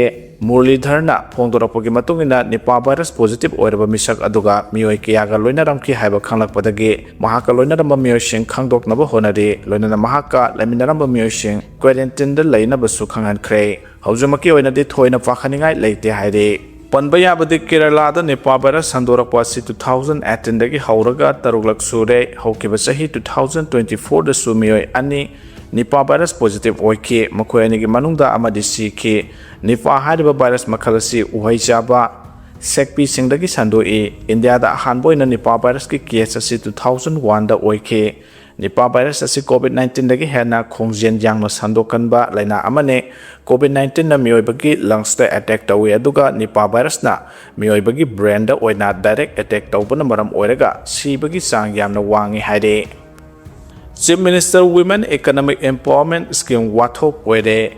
ꯃꯨꯔꯂꯤꯙꯔꯅ ꯐꯣꯡꯗꯣꯔꯛꯄꯒꯤ ꯃꯇꯨꯡ ꯏꯟꯅ, ꯅꯤꯄꯥ ꯚꯥꯏꯔꯁ ꯄꯣꯖꯤꯇꯤꯚ ꯑꯣꯏꯔꯕ ꯃꯤꯁꯛ ꯑꯗꯨꯒ ꯃꯤꯑꯣꯏ ꯀꯌꯥꯒ ꯂꯣꯏꯅꯔꯝꯈꯤ ꯍꯥꯏꯕ ꯈꯪꯂꯛꯄꯗꯒꯤ ꯃꯍꯥꯛꯀ ꯂꯣꯏꯅꯔꯝꯕ ꯃꯤꯑꯣꯏꯁꯤꯡ ꯈꯪꯗꯣꯛꯅꯕ ꯍꯣꯠꯅꯔꯤ꯫ ꯂꯣꯏꯅꯅ ꯃꯍꯥꯛꯀ ꯂꯩꯃꯤꯟꯅꯔꯝꯕ ꯃꯤꯑꯣꯏꯁꯤꯡ ꯀ꯭ꯋꯥꯔꯦꯟꯇꯤꯟꯗ ꯂꯩꯅꯕꯁꯨ ꯈꯪꯍꯟꯈ꯭ꯔꯦ꯫ ꯍꯧꯖꯤꯛꯃꯛꯀꯤ ꯑꯣꯏꯅꯗꯤ ꯊꯣꯏꯅ ꯄꯥꯈꯠꯅꯤꯡꯉꯥꯏ ꯂꯩꯇꯦ ꯍꯥꯏꯔꯤ꯫ ꯄꯟꯕ ꯌꯥꯕꯗꯤ, ꯀꯦꯔꯂꯥꯗ ꯅꯤꯄꯥ ꯚꯥꯏꯔꯁ ꯁꯟꯗꯣꯔꯛꯄ ꯑꯁꯤ ꯇꯨ ꯊꯥꯎꯖꯟ ꯑꯩꯠꯇꯤꯟꯗꯒꯤ ꯍꯧꯔꯒ ꯇꯔꯨꯛꯂꯛ ꯁꯨꯔꯦ꯫ ꯍꯧꯈꯤꯕ ꯆꯍꯤ ꯇꯨ ꯊꯥꯎꯖꯟ ꯇ꯭ꯋꯦꯟꯇꯤ ꯐꯣꯔꯗꯁꯨ ꯃꯤꯑꯣꯏ ꯑꯅꯤ ꯅꯤꯄꯥ ꯚꯥꯏꯔꯁ ꯄꯣꯖꯤꯇꯤꯚ ꯑꯣꯏꯈꯤ꯫ ꯃꯈꯣꯏ ꯑꯅꯤꯒꯤ ꯃꯅꯨꯡꯗ ꯑꯃꯗꯤ ꯁꯤꯈꯤ꯫ ꯅꯤꯄꯥ ꯍꯥꯏꯔꯤꯕ ꯚꯥꯏꯔꯁ ꯃꯈꯜ ꯑꯁꯤ ꯎꯍꯩ ꯆꯥꯕ ꯁꯦꯛꯄꯤꯁꯤꯡꯗꯒꯤ ꯁꯟꯗꯣꯛꯏ꯫ ꯏꯟꯗꯤꯌꯥꯗ ꯑꯍꯥꯟꯕ ꯑꯣꯏꯅ ꯅꯤꯄꯥ ꯚꯥꯏꯔꯁꯀꯤ ꯀꯦꯁ ꯑꯁꯤ ꯇꯨ ꯊꯥꯎꯖꯟ ꯋꯥꯟꯗ ꯑꯣꯏꯈꯤ꯫ ꯅꯤꯄꯥ ꯚꯥꯏꯔꯁ ꯑꯁꯤ ꯀꯣꯚꯤꯗ ꯅꯥꯏꯟꯇꯤꯟꯗꯒꯤ ꯍꯦꯟꯅ ꯈꯣꯡꯖꯦꯜ ꯌꯥꯡꯅ ꯁꯟꯗꯣꯛꯀꯟꯕ ꯂꯥꯏꯅꯥ ꯑꯃꯅꯤ꯫ ꯀꯣꯚꯤꯗ ꯅꯥꯏꯟꯇꯤꯟꯅ ꯃꯤꯑꯣꯏꯕꯒꯤ ꯂꯪꯁꯇ ꯑꯦꯇꯦꯛ ꯇꯧꯏ, ꯑꯗꯨꯒ ꯅꯤꯄꯥ ꯚꯥꯏꯔꯁꯅ ꯃꯤꯑꯣꯏꯕꯒꯤ ꯕ꯭ꯔꯦꯟꯗ ꯑꯣꯏꯅ ꯗꯥꯏꯔꯦꯛ ꯑꯦꯇꯦꯛ ꯇꯧꯕꯅ ꯃꯔꯝ ꯑꯣꯏꯔꯒ ꯁꯤꯕꯒꯤ ꯆꯥꯡ ꯌꯥꯝꯅ ꯋꯥꯡꯏ ꯍꯥꯏꯔꯤ꯫ Chief minister women economic empowerment scheme ꯋꯥꯊꯣꯛ ꯑꯣꯏꯔꯦ꯫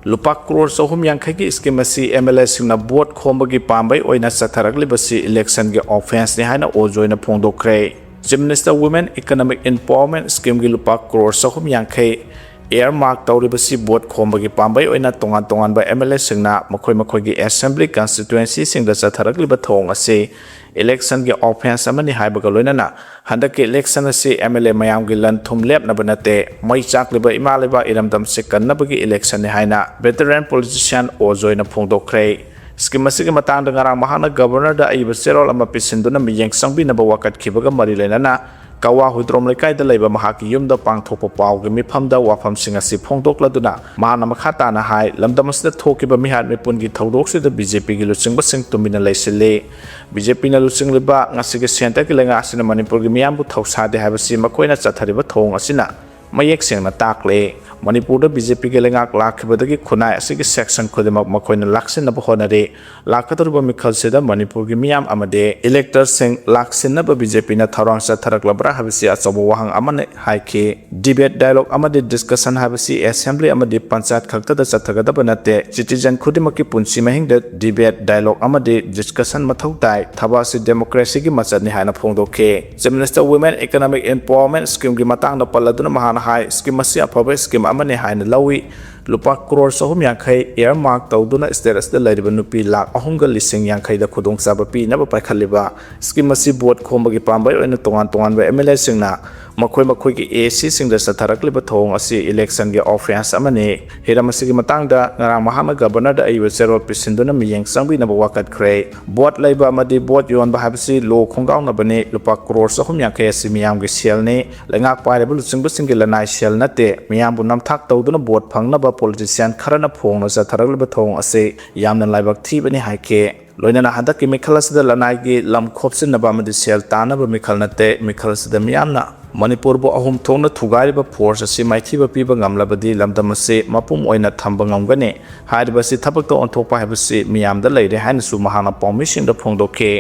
ꯂꯨꯄꯥ ꯀ꯭ꯔꯣꯔ ꯆꯍꯨꯝ ꯌꯥꯡꯈꯩꯒꯤ ꯁ꯭ꯀꯤꯝ ꯑꯁꯤ ꯑꯦꯝ ꯑꯦꯜ ꯑꯦꯁꯤꯡꯅ ꯚꯣꯠ ꯈꯣꯝꯕꯒꯤ ꯄꯥꯝꯕꯩ ꯑꯣꯏꯅ ꯆꯠꯊꯔꯛꯂꯤꯕꯁꯤ ꯏꯂꯦꯛꯁꯟꯒꯤ ꯑꯣꯐꯦꯟꯁꯅꯤ ꯍꯥꯏꯅ ꯑꯣꯖꯣꯏꯅ ꯐꯣꯡꯗꯣꯛꯈ꯭ꯔꯦ꯫ Chief minister women economic empowerment ꯁ꯭ꯀꯤꯝꯒꯤ ꯂꯨꯄꯥ ꯀ꯭ꯔꯣꯔ ꯆꯍꯨꯝ ꯌꯥꯡꯈꯩ ꯏꯌꯔꯃꯥꯔꯛ ꯇꯧꯔꯤꯕꯁꯤ ꯚꯣꯠ ꯈꯣꯝꯕꯒꯤ ꯄꯥꯝꯕꯩ ꯑꯣꯏꯅ ꯇꯣꯉꯥꯟ ꯇꯣꯉꯥꯟꯕ ꯑꯦꯝ ꯑꯦꯜ ꯑꯦꯁꯤꯡꯅ ꯃꯈꯣꯏ ꯃꯈꯣꯏꯒꯤ ꯑꯦꯁꯦꯝꯕ꯭ꯂꯤ ꯀꯟꯁꯇꯤꯇ꯭ꯋꯦꯟꯁꯤꯁꯤꯡꯗ ꯆꯠꯊꯔꯛꯂꯤꯕ ꯊꯧꯑꯣꯡ ꯑꯁꯤ ꯏꯂꯦꯛꯁꯟꯒꯤ ꯑꯣꯐꯦꯟꯁ ꯑꯃꯅꯤ ꯍꯥꯏꯕꯒ ꯂꯣꯏꯅꯅ ꯍꯟꯗꯛꯀꯤ ꯏꯂꯦꯛꯁꯟ ꯑꯁꯤ ꯑꯦꯝ ꯑꯦꯜ ꯑꯦ ꯃꯌꯥꯝꯒꯤ ꯂꯟ ꯊꯨꯝ ꯂꯦꯞꯅꯕ ꯅꯠꯇꯦ, ꯃꯩ ꯆꯥꯛꯂꯤꯕ ꯏꯃꯥ ꯂꯩꯕꯥꯛ ꯏꯔꯝꯗꯝꯁꯤ ꯀꯟꯅꯕꯒꯤ ꯏꯂꯦꯛꯁꯟꯅꯤ ꯍꯥꯏꯅ ꯚꯦꯇꯔꯥꯟ ꯄꯣꯂꯤꯇꯤꯁꯤꯌꯥꯟ ꯑꯣꯖꯣꯏꯅ ꯐꯣꯡꯗꯣꯛꯈ꯭ꯔꯦ꯫ ꯁ꯭ꯀꯤꯝ ꯑꯁꯤꯒꯤ ꯃꯇꯥꯡꯗ ꯉꯔꯥꯡ ꯃꯍꯥꯛꯅ ꯒꯕꯔꯅꯔꯗ ꯑꯏꯕ ꯆꯦꯔꯣꯜ ꯑꯃ ꯄꯤꯁꯤꯟꯗꯨꯅ ꯃꯤꯠꯌꯦꯡ ꯆꯪꯕꯤꯅꯕ ꯋꯥꯀꯠꯈꯤꯕꯒ ꯃꯔꯤ ꯂꯩꯅꯅ ꯀꯋꯥ ꯍꯨꯏꯗ꯭ꯔꯣꯝ ꯂꯩꯀꯥꯏꯗ ꯂꯩꯕ ꯃꯍꯥꯛꯀꯤ ꯌꯨꯝꯗ ꯄꯥꯡꯊꯣꯛꯄ ꯄꯥꯎꯒꯤ ꯃꯤꯐꯝꯗ ꯋꯥꯐꯝꯁꯤꯡ ꯑꯁꯤ ꯐꯣꯡꯗꯣꯛꯂꯗꯨꯅ ꯃꯍꯥꯛꯅ ꯃꯈꯥ ꯇꯥꯅ ꯍꯥꯏ, ꯂꯝꯗꯝ ꯑꯁꯤꯗ ꯊꯣꯛꯈꯤꯕ ꯃꯤꯍꯥꯠ ꯃꯤꯄꯨꯟꯒꯤ ꯊꯧꯗꯣꯛꯁꯤꯗ ꯕꯤ ꯖꯦ ꯄꯤꯒꯤ ꯂꯨꯆꯤꯡꯕꯁꯤꯡ ꯇꯨꯃꯤꯟꯅ ꯂꯩꯁꯤꯜꯂꯤ꯫ ꯕꯤ ꯖꯦ ꯄꯤꯅ ꯂꯨꯆꯤꯡꯂꯤꯕ ꯉꯁꯤꯒꯤ ꯁꯦꯟꯇꯔꯒꯤ ꯂꯩꯉꯥꯛ ꯑꯁꯤꯅ ꯃꯅꯤꯄꯨꯔꯒꯤ ꯃꯤꯌꯥꯝꯕꯨ ꯊꯧꯁꯥꯗꯦ ꯍꯥꯏꯕꯁꯤ ꯃꯈꯣꯏꯅ ꯆꯠꯊꯔꯤꯕ ꯊꯧꯑꯣꯡ ꯑꯁꯤꯅ ꯃꯌꯦꯛ ꯁꯦꯡꯅ ꯇꯥꯛꯂꯦ꯫ ꯃꯅꯤꯄꯨꯔꯗ ꯕꯤ ꯖꯦ ꯄꯤꯒꯤ ꯂꯩꯉꯥꯛ ꯂꯥꯛꯈꯤꯕꯗꯒꯤ ꯈꯨꯟꯅꯥꯏ ꯑꯁꯤꯒꯤ ꯁꯦꯛꯁꯟ ꯈꯨꯗꯤꯡꯃꯛ ꯃꯈꯣꯏꯅ ꯂꯥꯛꯁꯤꯟꯅꯕ ꯍꯣꯠꯅꯔꯤ꯫ ꯂꯥꯛꯀꯗꯧꯔꯤꯕ ꯃꯤꯈꯜꯁꯤꯗ ꯃꯅꯤꯄꯨꯔꯒꯤ ꯃꯤꯌꯥꯝ ꯑꯃꯗꯤ ꯏꯂꯦꯛꯇꯔꯁꯤꯡ ꯂꯥꯛꯁꯤꯟꯅꯕ ꯕꯤ ꯖꯦ ꯄꯤꯅ ꯊꯧꯔꯥꯡ ꯆꯠꯊꯔꯛꯂꯕ꯭ꯔꯥ ꯍꯥꯏꯕꯁꯤ ꯑꯆꯧꯕ ꯋꯥꯍꯪ ꯑꯃꯅꯤ ꯍꯥꯏꯈꯤ꯫ ꯗꯤꯕꯦꯠ, ꯗꯥꯏꯂꯣꯒ ꯑꯃꯗꯤ ꯗꯤꯁꯀꯁꯟ ꯍꯥꯏꯕꯁꯤ ꯑꯦꯁꯦꯝꯕ꯭ꯂꯤ ꯑꯃꯗꯤ ꯄꯟꯆꯥꯌꯠ ꯈꯛꯇꯗ ꯆꯠꯊꯒꯗꯕ ꯅꯠꯇꯦ꯫ ꯁꯤꯇꯤꯖꯟ ꯈꯨꯗꯤꯡꯃꯛꯀꯤ ꯄꯨꯟꯁꯤ ꯃꯍꯤꯡꯗ ꯗꯤꯕꯦꯠ, ꯗꯥꯏꯂꯣꯒ ꯑꯃꯗꯤ ꯗꯤꯁꯀꯁꯟ ꯃꯊꯧ ꯇꯥꯏ꯫ ꯊꯕꯛ ꯑꯁꯤ ꯗꯦꯃꯣꯀ꯭ꯔꯦꯁꯤꯒꯤ ꯃꯆꯠꯅꯤ ꯍꯥꯏꯅ ꯐꯣꯡꯗꯣꯛꯈꯤ꯫ Chief minister women economic empowerment ꯁ꯭ꯀꯤꯝꯒꯤ ꯃꯇꯥꯡꯗ ꯄꯜꯂꯗꯨꯅ ꯃꯍꯥꯛꯅ ꯍꯥꯏ, ꯁ꯭ꯀꯤꯝ ꯑꯁꯤ ꯑꯐꯕ ꯁ꯭ꯀꯤꯝ ꯑꯃꯅꯤ ꯍꯥꯏꯅ ꯂꯧꯏ꯫ ꯂꯨꯄꯥ ꯀ꯭ꯔꯣꯔ ꯆꯍꯨꯝ ꯌꯥꯡꯈꯩ ꯏꯌꯔꯃꯥꯔꯛ ꯇꯧꯗꯨꯅ ꯁ꯭ꯇꯦꯠ ꯑꯁꯤꯗ ꯂꯩꯔꯤꯕ ꯅꯨꯄꯤ ꯂꯥꯈ ꯑꯍꯨꯝꯒ ꯂꯤꯁꯤꯡ ꯌꯥꯡꯈꯩꯗ ꯈꯨꯗꯣꯡꯆꯥꯕ ꯄꯤꯅꯕ ꯄꯥꯏꯈꯠꯂꯤꯕ ꯁ꯭ꯀꯤꯝ ꯑꯁꯤ ꯚꯣꯠ ꯈꯣꯝꯕꯒꯤ ꯄꯥꯝꯕꯩ ꯑꯣꯏꯅ ꯇꯣꯉꯥꯟ ꯇꯣꯉꯥꯟꯕ ꯑꯦꯝ ꯑꯦꯜ ꯑꯦꯁꯤꯡꯅ ꯃꯈꯣꯏ ꯃꯈꯣꯏꯒꯤ ꯑꯦ ꯁꯤꯁꯤꯡꯗ ꯆꯠꯊꯔꯛꯂꯤꯕ ꯊꯧꯑꯣꯡ ꯑꯁꯤ ꯏꯂꯦꯛꯁꯟꯒꯤ ꯑꯣꯐꯦꯟꯁ ꯑꯃꯅꯤ꯫ ꯍꯤꯔꯝ ꯑꯁꯤꯒꯤ ꯃꯇꯥꯡꯗ ꯉꯔꯥꯡ ꯃꯍꯥꯛꯅ ꯒꯕꯔꯅꯔꯗ ꯑꯏꯕ ꯆꯦꯔꯣꯜ ꯄꯤꯁꯤꯟꯗꯨꯅ ꯃꯤꯠꯌꯦꯡ ꯆꯪꯕꯤꯅꯕ ꯋꯥꯀꯠꯈ꯭ꯔꯦ꯫ ꯚꯣꯠ ꯂꯩꯕ ꯑꯃꯗꯤ ꯚꯣꯠ ꯌꯣꯟꯕ ꯍꯥꯏꯕꯁꯤ ꯂꯣ ꯈꯣꯡꯒꯥꯎꯅꯕꯅꯤ꯫ ꯂꯨꯄꯥ ꯀ꯭ꯔꯣꯔ ꯆꯍꯨꯝ ꯌꯥꯡꯈꯩ ꯑꯁꯤ ꯃꯤꯌꯥꯝꯒꯤ ꯁꯦꯜꯅꯤ꯫ ꯂꯩꯉꯥꯛ ꯄꯥꯏꯔꯤꯕ ꯂꯨꯆꯤꯡꯕꯁꯤꯡꯒꯤ ꯂꯅꯥꯏ ꯁꯦꯜ ꯅꯠꯇꯦ꯫ ꯃꯤꯌꯥꯝꯕꯨ ꯅꯝꯊꯥꯛ ꯇꯧꯗꯨꯅ ꯚꯣꯠ ꯐꯪꯅꯕ ꯄꯣꯂꯤꯇꯤꯁꯤꯌꯥꯟ ꯈꯔꯅ ꯐꯣꯡꯅ ꯆꯠꯊꯔꯛꯂꯤꯕ ꯊꯧꯑꯣꯡ ꯑꯁꯤ ꯌꯥꯝꯅ ꯂꯥꯏꯕꯛ ꯊꯤꯕꯅꯤ ꯍꯥꯏꯈꯤ꯫ ꯂꯣꯏꯅꯅ ꯍꯟꯗꯛꯀꯤ ꯃꯤꯈꯜ ꯑꯁꯤꯗ ꯂꯅꯥꯏꯒꯤ ꯂꯝ ꯈꯣꯞꯆꯤꯟꯅꯕ ꯑꯃꯗꯤ ꯁꯦꯜ ꯇꯥꯟꯅꯕ ꯃꯤꯈꯜ ꯅꯠꯇꯦ꯫ ꯃꯤꯈꯜ ꯑꯁꯤꯗ ꯃꯤꯌꯥꯝꯅ ꯃꯅꯤꯄꯨꯔꯕꯨ ꯑꯍꯨꯝ ꯊꯣꯛꯅ ꯊꯨꯒꯥꯏꯔꯤꯕ ꯐꯣꯔꯁ ꯑꯁꯤ ꯃꯥꯏꯊꯤꯕ ꯄꯤꯕ ꯉꯝꯂꯕꯗꯤ ꯂꯝꯗꯝ ꯑꯁꯤ ꯃꯄꯨꯝ ꯑꯣꯏꯅ ꯊꯝꯕ ꯉꯝꯒꯅꯤ꯫ ꯍꯥꯏꯔꯤꯕ ꯑꯁꯤ ꯊꯕꯛꯇ ꯑꯣꯟꯊꯣꯛꯄ ꯍꯥꯏꯕꯁꯤ ꯃꯤꯌꯥꯝꯗ ꯂꯩꯔꯦ ꯍꯥꯏꯅꯁꯨ ꯃꯍꯥꯛꯅ ꯄꯥꯎꯃꯤꯁꯤꯡꯗ ꯐꯣꯡꯗꯣꯛꯈꯤ꯫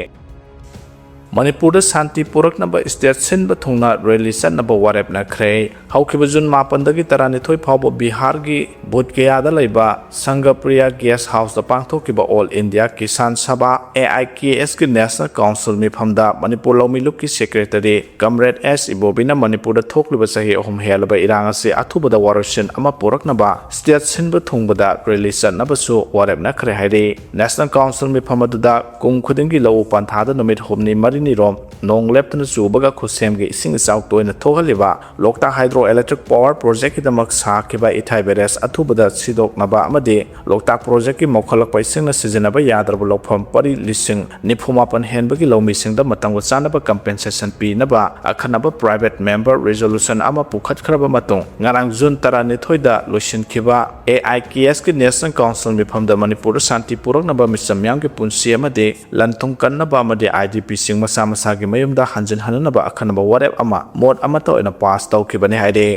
ꯃꯅꯤꯄꯨꯔꯗ ꯁꯥꯟꯇꯤ ꯄꯨꯔꯛꯅꯕ ꯁ꯭ꯇꯦꯠ ꯁꯤꯟꯕ ꯊꯨꯡꯅ ꯔꯦꯂꯤ ꯆꯠꯅꯕ ꯋꯥꯔꯦꯞꯅꯈ꯭ꯔꯦ꯫ ꯍꯧꯈꯤꯕ ꯖꯨꯟ ꯃꯥꯄꯟꯗꯒꯤ ꯇꯔꯥꯅꯤꯊꯣꯏ ꯐꯥꯎꯕ ꯕꯤꯍꯥꯔꯒꯤ ꯕꯨꯙꯒꯌꯥꯗ ꯂꯩꯕ ꯁꯪꯒꯄ꯭ꯔꯤꯌꯥ ꯒꯦꯁ ꯍꯥꯎꯁꯇ ꯄꯥꯡꯊꯣꯛꯈꯤꯕ all India Kisan Sabha, A I K ꯑꯦꯁꯀꯤ ꯅꯦꯁꯅꯦꯜ ꯀꯥꯎꯟꯁꯤꯜ ꯃꯤꯐꯝꯗ ꯃꯅꯤꯄꯨꯔ ꯂꯧꯃꯤ ꯂꯨꯞꯀꯤ ꯁꯦꯀ꯭ꯔꯦꯇꯔꯤ ꯀꯝꯔꯦꯗ ꯑꯦꯁ ꯏꯕꯣꯕꯤꯅ ꯃꯅꯤꯄꯨꯔꯗ ꯊꯣꯛꯂꯤꯕ ꯆꯍꯤ ꯑꯍꯨꯝ ꯍꯦꯜꯂꯕ ꯏꯔꯥꯡ ꯑꯁꯤ ꯑꯊꯨꯕꯗ ꯋꯥꯔꯣꯏꯁꯤꯟ ꯑꯃ ꯄꯨꯔꯛꯅꯕ ꯁ꯭ꯇꯦꯠ ꯁꯤꯟꯕ ꯊꯨꯡꯕꯗ ꯔꯦꯂꯤ ꯆꯠꯅꯕꯁꯨ ꯋꯥꯔꯦꯞꯅꯈ꯭ꯔꯦ ꯍꯥꯏꯔꯤ꯫ ꯅꯦꯁꯅꯦꯜ ꯀꯥꯎꯟꯁꯤꯜ ꯃꯤꯐꯝ ꯑꯗꯨꯗ ꯀꯨꯝ ꯈꯨꯗꯤꯡꯒꯤ ꯂꯧꯎ ꯄꯟꯊꯥꯗ ꯅꯨꯃꯤꯠ ꯍꯨꯝꯅꯤ ꯃꯔꯤ ꯅꯤꯔꯣꯝ ꯅꯣꯡ ꯂꯦꯞꯇꯅ ꯆꯨꯕꯒ ꯈꯨꯠꯁꯦꯝꯒꯤ ꯏꯁꯤꯡ ꯏꯆꯥꯎ ꯇꯣꯏꯅ ꯊꯣꯛꯍꯜꯂꯤꯕ ꯂꯣꯛꯇꯥꯛ ꯍꯥꯏꯗ꯭ꯔꯣ ꯏꯂꯦꯛꯇ꯭ꯔꯤꯛ ꯄꯥꯋꯔ ꯄ꯭ꯔꯣꯖꯦꯛꯀꯤꯗꯃꯛ ꯁꯥꯈꯤꯕ ꯏꯊꯥꯏ ꯕꯦꯔꯦꯖ ꯑꯊꯨꯕꯗ ꯁꯤꯗꯣꯛꯅꯕ ꯑꯃꯗꯤ ꯂꯣꯛꯇꯥꯛ ꯄ꯭ꯔꯣꯖꯦꯛꯀꯤ ꯃꯧꯈꯠꯂꯛꯄ ꯏꯁꯤꯡꯅ ꯁꯤꯖꯤꯟꯅꯕ ꯌꯥꯗ꯭ꯔꯕ ꯂꯧꯐꯝ ꯄꯔꯤ ꯂꯤꯁꯤꯡ ꯅꯤꯐꯨ ꯃꯥꯄꯟ ꯍꯦꯟꯕꯒꯤ ꯂꯧꯃꯤꯁꯤꯡꯗ ꯃꯇꯝꯒ ꯆꯥꯅꯕ ꯀꯝꯄꯦꯟꯁꯦꯁꯟ ꯄꯤꯅꯕ ꯑꯈꯟꯅꯕ ꯄ꯭ꯔꯥꯏꯚꯦꯠ ꯃꯦꯝꯕꯔ ꯔꯤꯖꯣꯂꯨꯁꯟ ꯑꯃ ꯄꯨꯈꯠꯈ꯭ꯔꯕ ꯃꯇꯨꯡ, ꯉꯔꯥꯡ ꯖꯨꯟ ꯇꯔꯥꯅꯤꯊꯣꯏꯗ ꯂꯣꯏꯁꯤꯟꯈꯤꯕ ꯑꯦ ꯑꯥꯏ ꯀꯦ ꯑꯦꯁꯀꯤ ꯅꯦꯁꯅꯦꯜ ꯀꯥꯎꯟꯁꯤꯜ ꯃꯤꯐꯝꯗ ꯃꯅꯤꯄꯨꯔꯗ ꯁꯥꯟꯇꯤ ꯄꯨꯔꯛꯅꯕ, ꯃꯤꯆꯝ ꯃꯤꯌꯥꯝꯒꯤ ꯄꯨꯟꯁꯤ ꯑꯃꯗꯤ ꯂꯟ ꯊꯨꯝ ꯀꯟꯅꯕ ꯑꯃꯗꯤ ꯑꯥꯏ ꯗꯤ ꯄꯤꯁꯤꯡ ꯃꯁꯥ ꯃꯁꯥꯒꯤ ꯃꯌꯨꯝꯗ ꯍꯟꯖꯤꯟꯍꯟꯅꯅꯕ ꯑꯈꯟꯅꯕ ꯋꯥꯔꯦꯞ ꯑꯃ ꯃꯣꯠ ꯑꯃꯠꯇ ꯑꯣꯏꯅ ꯄꯥꯁ ꯇꯧꯈꯤꯕꯅꯤ ꯍꯥꯏꯔꯤ꯫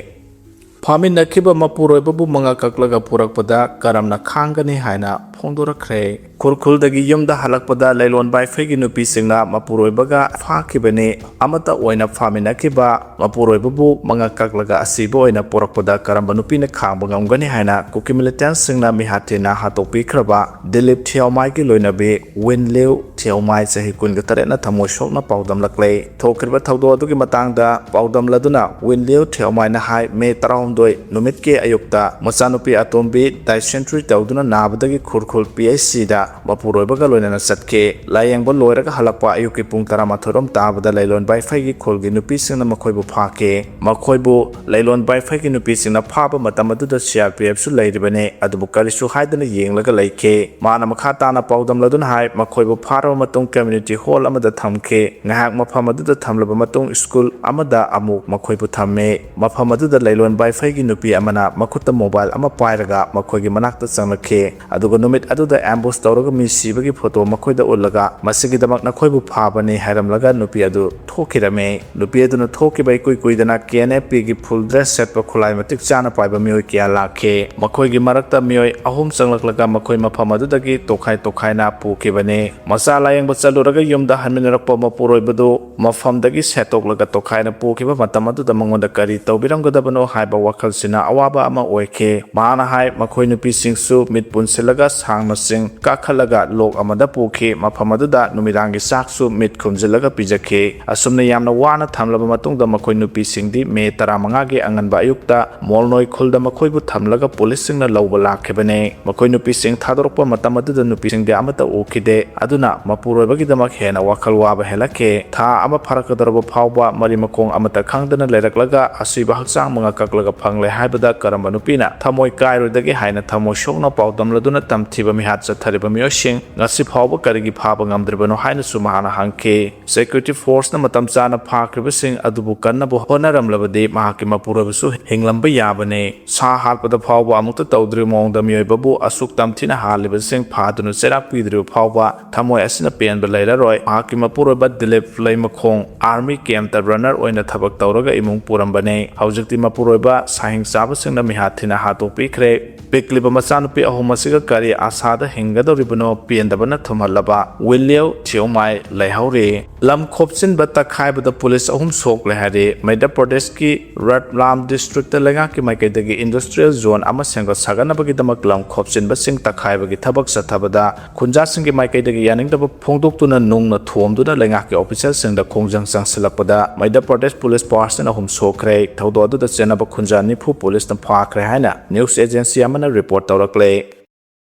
ꯐꯥꯃꯤꯟꯅꯈꯤꯕ ꯃꯄꯨꯔꯣꯏꯕꯕꯨ ꯃꯉꯛ ꯀꯛꯂꯒ ꯄꯨꯔꯛꯄꯗ ꯀꯔꯝꯅ ꯈꯥꯡꯒꯅꯤ ꯍꯥꯏꯅ ꯐꯣꯡꯗꯣꯔꯛꯈ꯭ꯔꯦ꯫ ꯈꯨꯔꯈꯨꯜꯗꯒꯤ ꯌꯨꯝꯗ ꯍꯜꯂꯛꯄꯗ ꯂꯩꯂꯣꯟ ꯕꯥꯏꯐꯩꯒꯤ ꯅꯨꯄꯤꯁꯤꯡꯅ ꯃꯄꯨꯔꯣꯏꯕꯒ ꯐꯥꯈꯤꯕꯅꯤ꯫ ꯑꯃꯠꯇ ꯑꯣꯏꯅ ꯐꯥꯃꯤꯟꯅꯈꯤꯕ ꯃꯄꯨꯔꯣꯏꯕꯕꯨ ꯃꯉꯛ ꯀꯛꯂꯒ ꯑꯁꯤꯕ ꯑꯣꯏꯅ ꯄꯨꯔꯛꯄꯗ ꯀꯔꯝꯕ ꯅꯨꯄꯤꯅ ꯈꯥꯡꯕ ꯉꯝꯒꯅꯤ ꯍꯥꯏꯅ ꯀꯨꯀꯤ ꯃꯤꯂꯤꯇꯦꯟꯁꯤꯡꯅ ꯃꯤꯍꯥꯠ ꯊꯤꯅ ꯍꯥꯠꯇꯣꯛꯄꯤꯈ꯭ꯔꯕ ꯗꯤꯂꯤꯞ ꯊꯤꯌꯣꯃꯥꯏꯒꯤ ꯂꯣꯏꯅꯕꯤ ꯋꯤꯟ ꯂꯤꯎ ꯊꯤꯌꯣꯃꯥꯏ, ꯆꯍꯤ ꯀꯨꯟꯒ ꯇꯔꯦꯠꯅ ꯊꯃꯣꯏ ꯁꯣꯛꯅ ꯄꯥꯎꯗꯝꯂꯛꯂꯦ꯫ ꯊꯣꯛꯈ꯭ꯔꯤꯕ ꯊꯧꯗꯣꯛ ꯑꯗꯨꯒꯤ ꯃꯇꯥꯡꯗ ꯄꯥꯎꯗꯝꯂꯗꯨꯅ ꯋꯤꯟ ꯂꯤꯎ ꯊꯤꯌꯣꯃꯥꯏꯅ ꯍꯥꯏ, ꯃꯦ ꯇꯔꯥꯍꯨꯝꯗꯣꯏ ꯅꯨꯃꯤꯠꯀꯤ ꯑꯌꯨꯛꯇ ꯃꯆꯥꯅꯨꯄꯤ ꯑꯇꯣꯝꯕꯤ ꯗꯥꯏꯁꯦꯟꯇ꯭ꯔꯤ ꯇꯧꯗꯨꯅ ꯅꯥꯕꯗꯒꯤ ꯈꯨꯔꯈꯨꯜ ꯄꯤ ꯑꯩꯆ ꯁꯤꯗ ꯃꯄꯨꯔꯣꯏꯕꯒ ꯂꯣꯏꯅꯅ ꯆꯠꯈꯤ꯫ ꯂꯥꯌꯦꯡꯕ ꯂꯣꯏꯔꯒ ꯍꯜꯂꯛꯄ ꯑꯌꯨꯛꯀꯤ ꯄꯨꯡ ꯇꯔꯥꯃꯥꯊꯣꯏꯔꯣꯝ ꯇꯥꯕꯗ ꯂꯩꯂꯣꯟ ꯕꯥꯏꯐꯩꯒꯤ ꯈꯨꯜꯒꯤ ꯅꯨꯄꯤꯁꯤꯡꯅ ꯃꯈꯣꯏꯕꯨ ꯐꯥꯈꯤ꯫ ꯃꯈꯣꯏꯕꯨ ꯂꯩꯂꯣꯟ ꯕꯥꯏꯐꯩꯒꯤ ꯅꯨꯄꯤꯁꯤꯡꯅ ꯐꯥꯕ ꯃꯇꯝ ꯑꯗꯨꯗ ꯁꯤ ꯑꯥꯔ ꯄꯤ ꯑꯦꯐꯁꯨ ꯂꯩꯔꯤꯕꯅꯤ, ꯑꯗꯨꯕꯨ ꯀꯔꯤꯁꯨ ꯍꯥꯏꯗꯅ ꯌꯦꯡꯂꯒ ꯂꯩꯈꯤ꯫ ꯃꯥꯅ ꯃꯈꯥ ꯇꯥꯅ ꯄꯥꯎꯗꯝꯂꯗꯨꯅ ꯍꯥꯏ, ꯃꯈꯣꯏꯕꯨ ꯐꯥꯔꯕ ꯃꯇꯨꯡ ꯀꯝꯃ꯭ꯌꯨꯅꯤꯇꯤ ꯍꯣꯜ ꯑꯃꯗ ꯊꯝꯈꯤ꯫ ꯉꯥꯏꯍꯥꯛ ꯃꯐꯝ ꯑꯗꯨꯗ ꯊꯝꯂꯕ ꯃꯇꯨꯡ ꯁ꯭ꯀꯨꯜ ꯑꯃꯗ ꯑꯃꯨꯛ ꯃꯈꯣꯏꯕꯨ ꯊꯝꯃꯤ꯫ ꯃꯐꯝ ꯑꯗꯨꯗ ꯂꯩꯂꯣꯟ ꯕꯥꯏꯐꯩꯒꯤ ꯅꯨꯄꯤ ꯑꯃꯅ ꯃꯈꯨꯠꯇ ꯃꯣꯕꯥꯏꯜ ꯑꯃ ꯄꯥꯏꯔꯒ ꯃꯈꯣꯏꯒꯤ ꯃꯅꯥꯛꯇ ꯆꯪꯂꯛꯈꯤ꯫ ꯑꯗꯨꯒ ꯅꯨꯃꯤꯠ ꯑꯗꯨꯗ ꯑꯦꯝꯕꯨꯁ ꯇꯧꯔꯒ ꯃꯤ ꯁꯤꯕꯒꯤ ꯐꯣꯇꯣ ꯃꯈꯣꯏꯗ ꯎꯠꯂꯒ ꯃꯁꯤꯒꯤꯗꯃꯛ ꯅꯈꯣꯏꯕꯨ ꯐꯥꯕꯅꯤ ꯍꯥꯏꯔꯝꯂꯒ ꯅꯨꯄꯤ ꯑꯗꯨ ꯊꯣꯛꯈꯤꯔꯝꯃꯤ꯫ ꯅꯨꯄꯤ ꯑꯗꯨꯅ ꯊꯣꯛꯈꯤꯕ ꯏꯀꯨꯏ ꯀꯨꯏꯗꯅ ꯀꯦ ꯑꯦꯟ ꯑꯦꯐ ꯄꯤꯒꯤ ꯐꯨꯜ ꯗ꯭ꯔꯦꯁ ꯁꯦꯠꯄ ꯈꯨꯠꯂꯥꯏ ꯃꯇꯤꯛ ꯆꯥꯅ ꯄꯥꯏꯕ ꯃꯤꯑꯣꯏ ꯀꯌꯥ ꯂꯥꯛꯈꯤ꯫ ꯃꯈꯣꯏꯒꯤ ꯃꯔꯛꯇ ꯃꯤꯑꯣꯏ ꯑꯍꯨꯝ ꯆꯪꯂꯛꯂꯒ ꯃꯈꯣꯏ ꯃꯐꯝ ꯑꯗꯨꯗꯒꯤ ꯇꯣꯈꯥꯏ ꯇꯣꯈꯥꯏꯅ ꯄꯨꯈꯤꯕꯅꯤ꯫ ꯃꯆꯥ ꯂꯥꯌꯦꯡꯕ ꯆꯠꯂꯨꯔꯒ ꯌꯨꯝꯗ ꯍꯟꯃꯤꯟꯅꯔꯛꯄ ꯃꯄꯨꯔꯣꯏꯕꯗꯨ ꯃꯐꯝꯗꯒꯤ ꯁꯦꯠꯇꯣꯛꯂꯒ ꯇꯣꯈꯥꯏꯅ ꯄꯨꯈꯤꯕ ꯃꯇꯝ ꯑꯗꯨꯗ ꯃꯉꯣꯟꯗ ꯀꯔꯤ ꯇꯧꯕꯤꯔꯝꯒꯗꯕꯅꯣ ꯍꯥꯏꯕ ꯋꯥꯈꯜꯁꯤꯅ ꯑꯋꯥꯕ ꯑꯃ ꯑꯣꯏꯈꯤ꯫ ꯃꯍꯥꯛꯅ ꯍꯥꯏ, ꯃꯈꯣꯏ ꯅꯨꯄꯤꯁꯤꯡꯁꯨ ꯃꯤꯠ ꯄꯨꯟꯁꯤꯜꯂꯒ ꯁꯥꯡꯅ ꯆꯤꯡ ꯀꯥꯈꯠꯂꯒ ꯂꯣꯛ ꯑꯃꯗ ꯄꯨꯈꯤ꯫ ꯃꯐꯝ ꯑꯗꯨꯗ ꯅꯨꯃꯤꯗꯥꯡꯒꯤ ꯆꯥꯛꯁꯨ ꯃꯤꯠ ꯈꯨꯝꯖꯤꯜꯂꯒ ꯄꯤꯖꯈꯤ꯫ ꯑꯁꯨꯝꯅ ꯌꯥꯝꯅ ꯋꯥꯅ ꯊꯝꯂꯕ ꯃꯇꯨꯡꯗ ꯃꯈꯣꯏ ꯅꯨꯄꯤꯁꯤꯡꯗꯤ ꯃꯦ ꯇꯔꯥꯃꯉꯥꯒꯤ ꯑꯉꯟꯕ ꯑꯌꯨꯛꯇ ꯃꯣꯜꯅꯣꯏ ꯈꯨꯜꯗ ꯃꯈꯣꯏꯕꯨ ꯊꯝꯂꯒ ꯄꯨꯂꯤꯁꯁꯤꯡꯅ ꯂꯧꯕ ꯂꯥꯛꯈꯤꯕꯅꯤ꯫ ꯃꯈꯣꯏ ꯅꯨꯄꯤꯁꯤꯡ ꯊꯥꯗꯣꯔꯛꯄ ꯃꯇꯝ ꯑꯗꯨꯗ ꯅꯨꯄꯤꯁꯤꯡꯗꯤ ꯑꯃꯠꯇ ꯎꯈꯤꯗꯦ꯫ ꯑꯗꯨꯅ ꯃꯄꯨꯔꯣꯏꯕꯒꯤꯗꯃꯛ ꯍꯦꯟꯅ ꯋꯥꯈꯜ ꯋꯥꯕ ꯍꯦꯜꯂꯛꯈꯤ꯫ ꯊꯥ ꯑꯃ ꯐꯥꯔꯛꯀꯗꯧꯔꯕ ꯐꯥꯎꯕ ꯃꯔꯤ ꯃꯈꯣꯡ ꯑꯃꯠꯇ ꯈꯪꯗꯅ ꯂꯩꯔꯛꯂꯒ ꯑꯁꯤꯕ ꯍꯛꯆꯥꯡ ꯃꯉꯥ ꯀꯛꯂꯒ ꯐꯪꯂꯦ ꯍꯥꯏꯕꯗ ꯀꯔꯝꯕ ꯅꯨꯄꯤꯅ ꯊꯃꯣꯏ ꯀꯥꯏꯔꯣꯏꯗꯒꯦ ꯍꯥꯏꯅ ꯊꯃꯣꯏ ꯁꯣꯛꯅ ꯄꯥꯎꯗꯝꯂꯗꯨꯅ ꯇꯝꯊꯤꯕ ꯃꯤꯍꯥꯠ ꯆꯠꯊꯔꯤꯕ ꯃꯤꯑꯣꯏꯁꯤꯡ ꯉꯁꯤ ꯐꯥꯎꯕ ꯀꯔꯤꯒꯤ ꯐꯥꯕ ꯉꯝꯗ꯭ꯔꯤꯕꯅꯣ ꯍꯥꯏꯅꯁꯨ ꯃꯍꯥꯛꯅ ꯍꯪꯈꯤ꯫ Security forceꯅ ꯃꯇꯝ ꯆꯥꯅ ꯐꯥꯈ꯭ꯔꯤꯕꯁꯤꯡ ꯑꯗꯨꯕꯨ ꯀꯟꯅꯕ ꯍꯣꯠꯅꯔꯝꯂꯕꯗꯤ ꯃꯍꯥꯛꯀꯤ ꯃꯄꯨꯔꯣꯏꯕꯁꯨ ꯍꯤꯡꯂꯝꯕ ꯌꯥꯕꯅꯤ꯫ ꯁꯥ ꯍꯥꯠꯄꯗ ꯐꯥꯎꯕ ꯑꯃꯨꯛꯇ ꯇꯧꯗ꯭ꯔꯤꯕ ꯃꯑꯣꯡꯗ ꯃꯤꯑꯣꯏꯕꯕꯨ ꯑꯁꯨꯛ ꯇꯝꯊꯤꯅ ꯍꯥꯠꯂꯤꯕꯁꯤꯡ ꯐꯥꯗꯨꯅ ꯆꯩꯔꯥꯛ ꯄꯤꯗ꯭ꯔꯤꯕ ꯐꯥꯎꯕ ꯊꯃꯣꯏ ꯑꯁꯤꯅ ꯄꯦꯟꯕ ꯂꯩꯔꯔꯣꯏ꯫ ꯃꯍꯥꯛꯀꯤ ꯃꯄꯨꯔꯣꯏꯕ ꯗꯤꯂꯤꯞ ꯂꯩꯃꯈꯣꯡ army campꯇ runner ꯑꯣꯏꯅ ꯊꯕꯛ ꯇꯧꯔꯒ ꯏꯃꯨꯡ ꯄꯨꯔꯝꯕꯅꯤ꯫ ꯍꯧꯖꯤꯛꯇꯤ ꯃꯄꯨꯔꯣꯏꯕ ꯁꯥꯍꯤꯡ ꯆꯥꯕꯁꯤꯡꯅ ꯃꯤꯍꯥꯠ ꯊꯤꯅ ꯍꯥꯠꯇꯣꯛꯄꯤꯈ꯭ꯔꯦ꯫ ꯄꯤꯛꯂꯤꯕ ꯃꯆꯥꯅꯨꯄꯤ ꯑꯍꯨꯝ ꯑꯁꯤꯒ ꯀꯔꯤ ꯑꯁꯥꯗ ꯍꯤꯡꯒꯗꯧꯔꯤꯕꯅꯣ? ꯄꯦꯟꯗꯕꯅ ꯊꯨꯝꯍꯜꯂꯕ ꯋꯤꯂꯤꯌꯝ ꯊꯤꯌꯣꯃꯥꯏ ꯂꯩꯍꯧꯔꯤ꯫ ꯂꯝ ꯈꯣꯞꯆꯤꯟꯕ ꯇꯛꯈꯥꯏꯕꯗ ꯄꯨꯂꯤꯁ ꯑꯍꯨꯝ ꯁꯣꯛꯂꯦ ꯍꯥꯏꯔꯤ꯫ ꯃꯙ꯭ꯌ ꯄ꯭ꯔꯗꯦꯁꯀꯤ ꯔꯠꯂꯥꯝ districtꯇ ꯂꯩꯉꯥꯛꯀꯤ ꯃꯥꯏꯀꯩꯗꯒꯤ industrial zone ꯑꯃ ꯁꯦꯝꯒꯠ ꯁꯥꯒꯠꯅꯕꯒꯤꯗꯃꯛ ꯂꯝ ꯈꯣꯞꯆꯤꯟꯕꯁꯤꯡ ꯇꯛꯈꯥꯏꯕꯒꯤ ꯊꯕꯛ ꯆꯠꯊꯕꯗ ꯈꯨꯟꯖꯥꯁꯤꯡꯒꯤ ꯃꯥꯏꯀꯩꯗꯒꯤ ꯌꯥꯅꯤꯡꯗꯕ ꯐꯣꯡꯗꯣꯛꯇꯨꯅ ꯅꯨꯡꯅ ꯊꯣꯝꯗꯨꯅ ꯂꯩꯉꯥꯛꯀꯤ officialꯁꯤꯡꯗ ꯈꯣꯡꯖꯪ ꯆꯪꯁꯤꯜꯂꯛꯄꯗ ꯃꯙ꯭ꯌ ꯄ꯭ꯔꯗꯦꯁ ꯄꯨꯂꯤꯁ person ꯑꯍꯨꯝ ꯁꯣꯛꯈ꯭ꯔꯦ꯫ ꯊꯧꯗꯣꯛ ꯑꯗꯨꯗ ꯆꯦꯟꯅꯕ ꯈꯨꯟꯖꯥ ꯅꯤꯐꯨ ꯄꯨꯂꯤꯁꯅ ꯐꯥꯈ꯭ꯔꯦ ꯍꯥꯏꯅ news agency ꯑꯃꯅ report ꯇꯧꯔꯛꯂꯦ꯫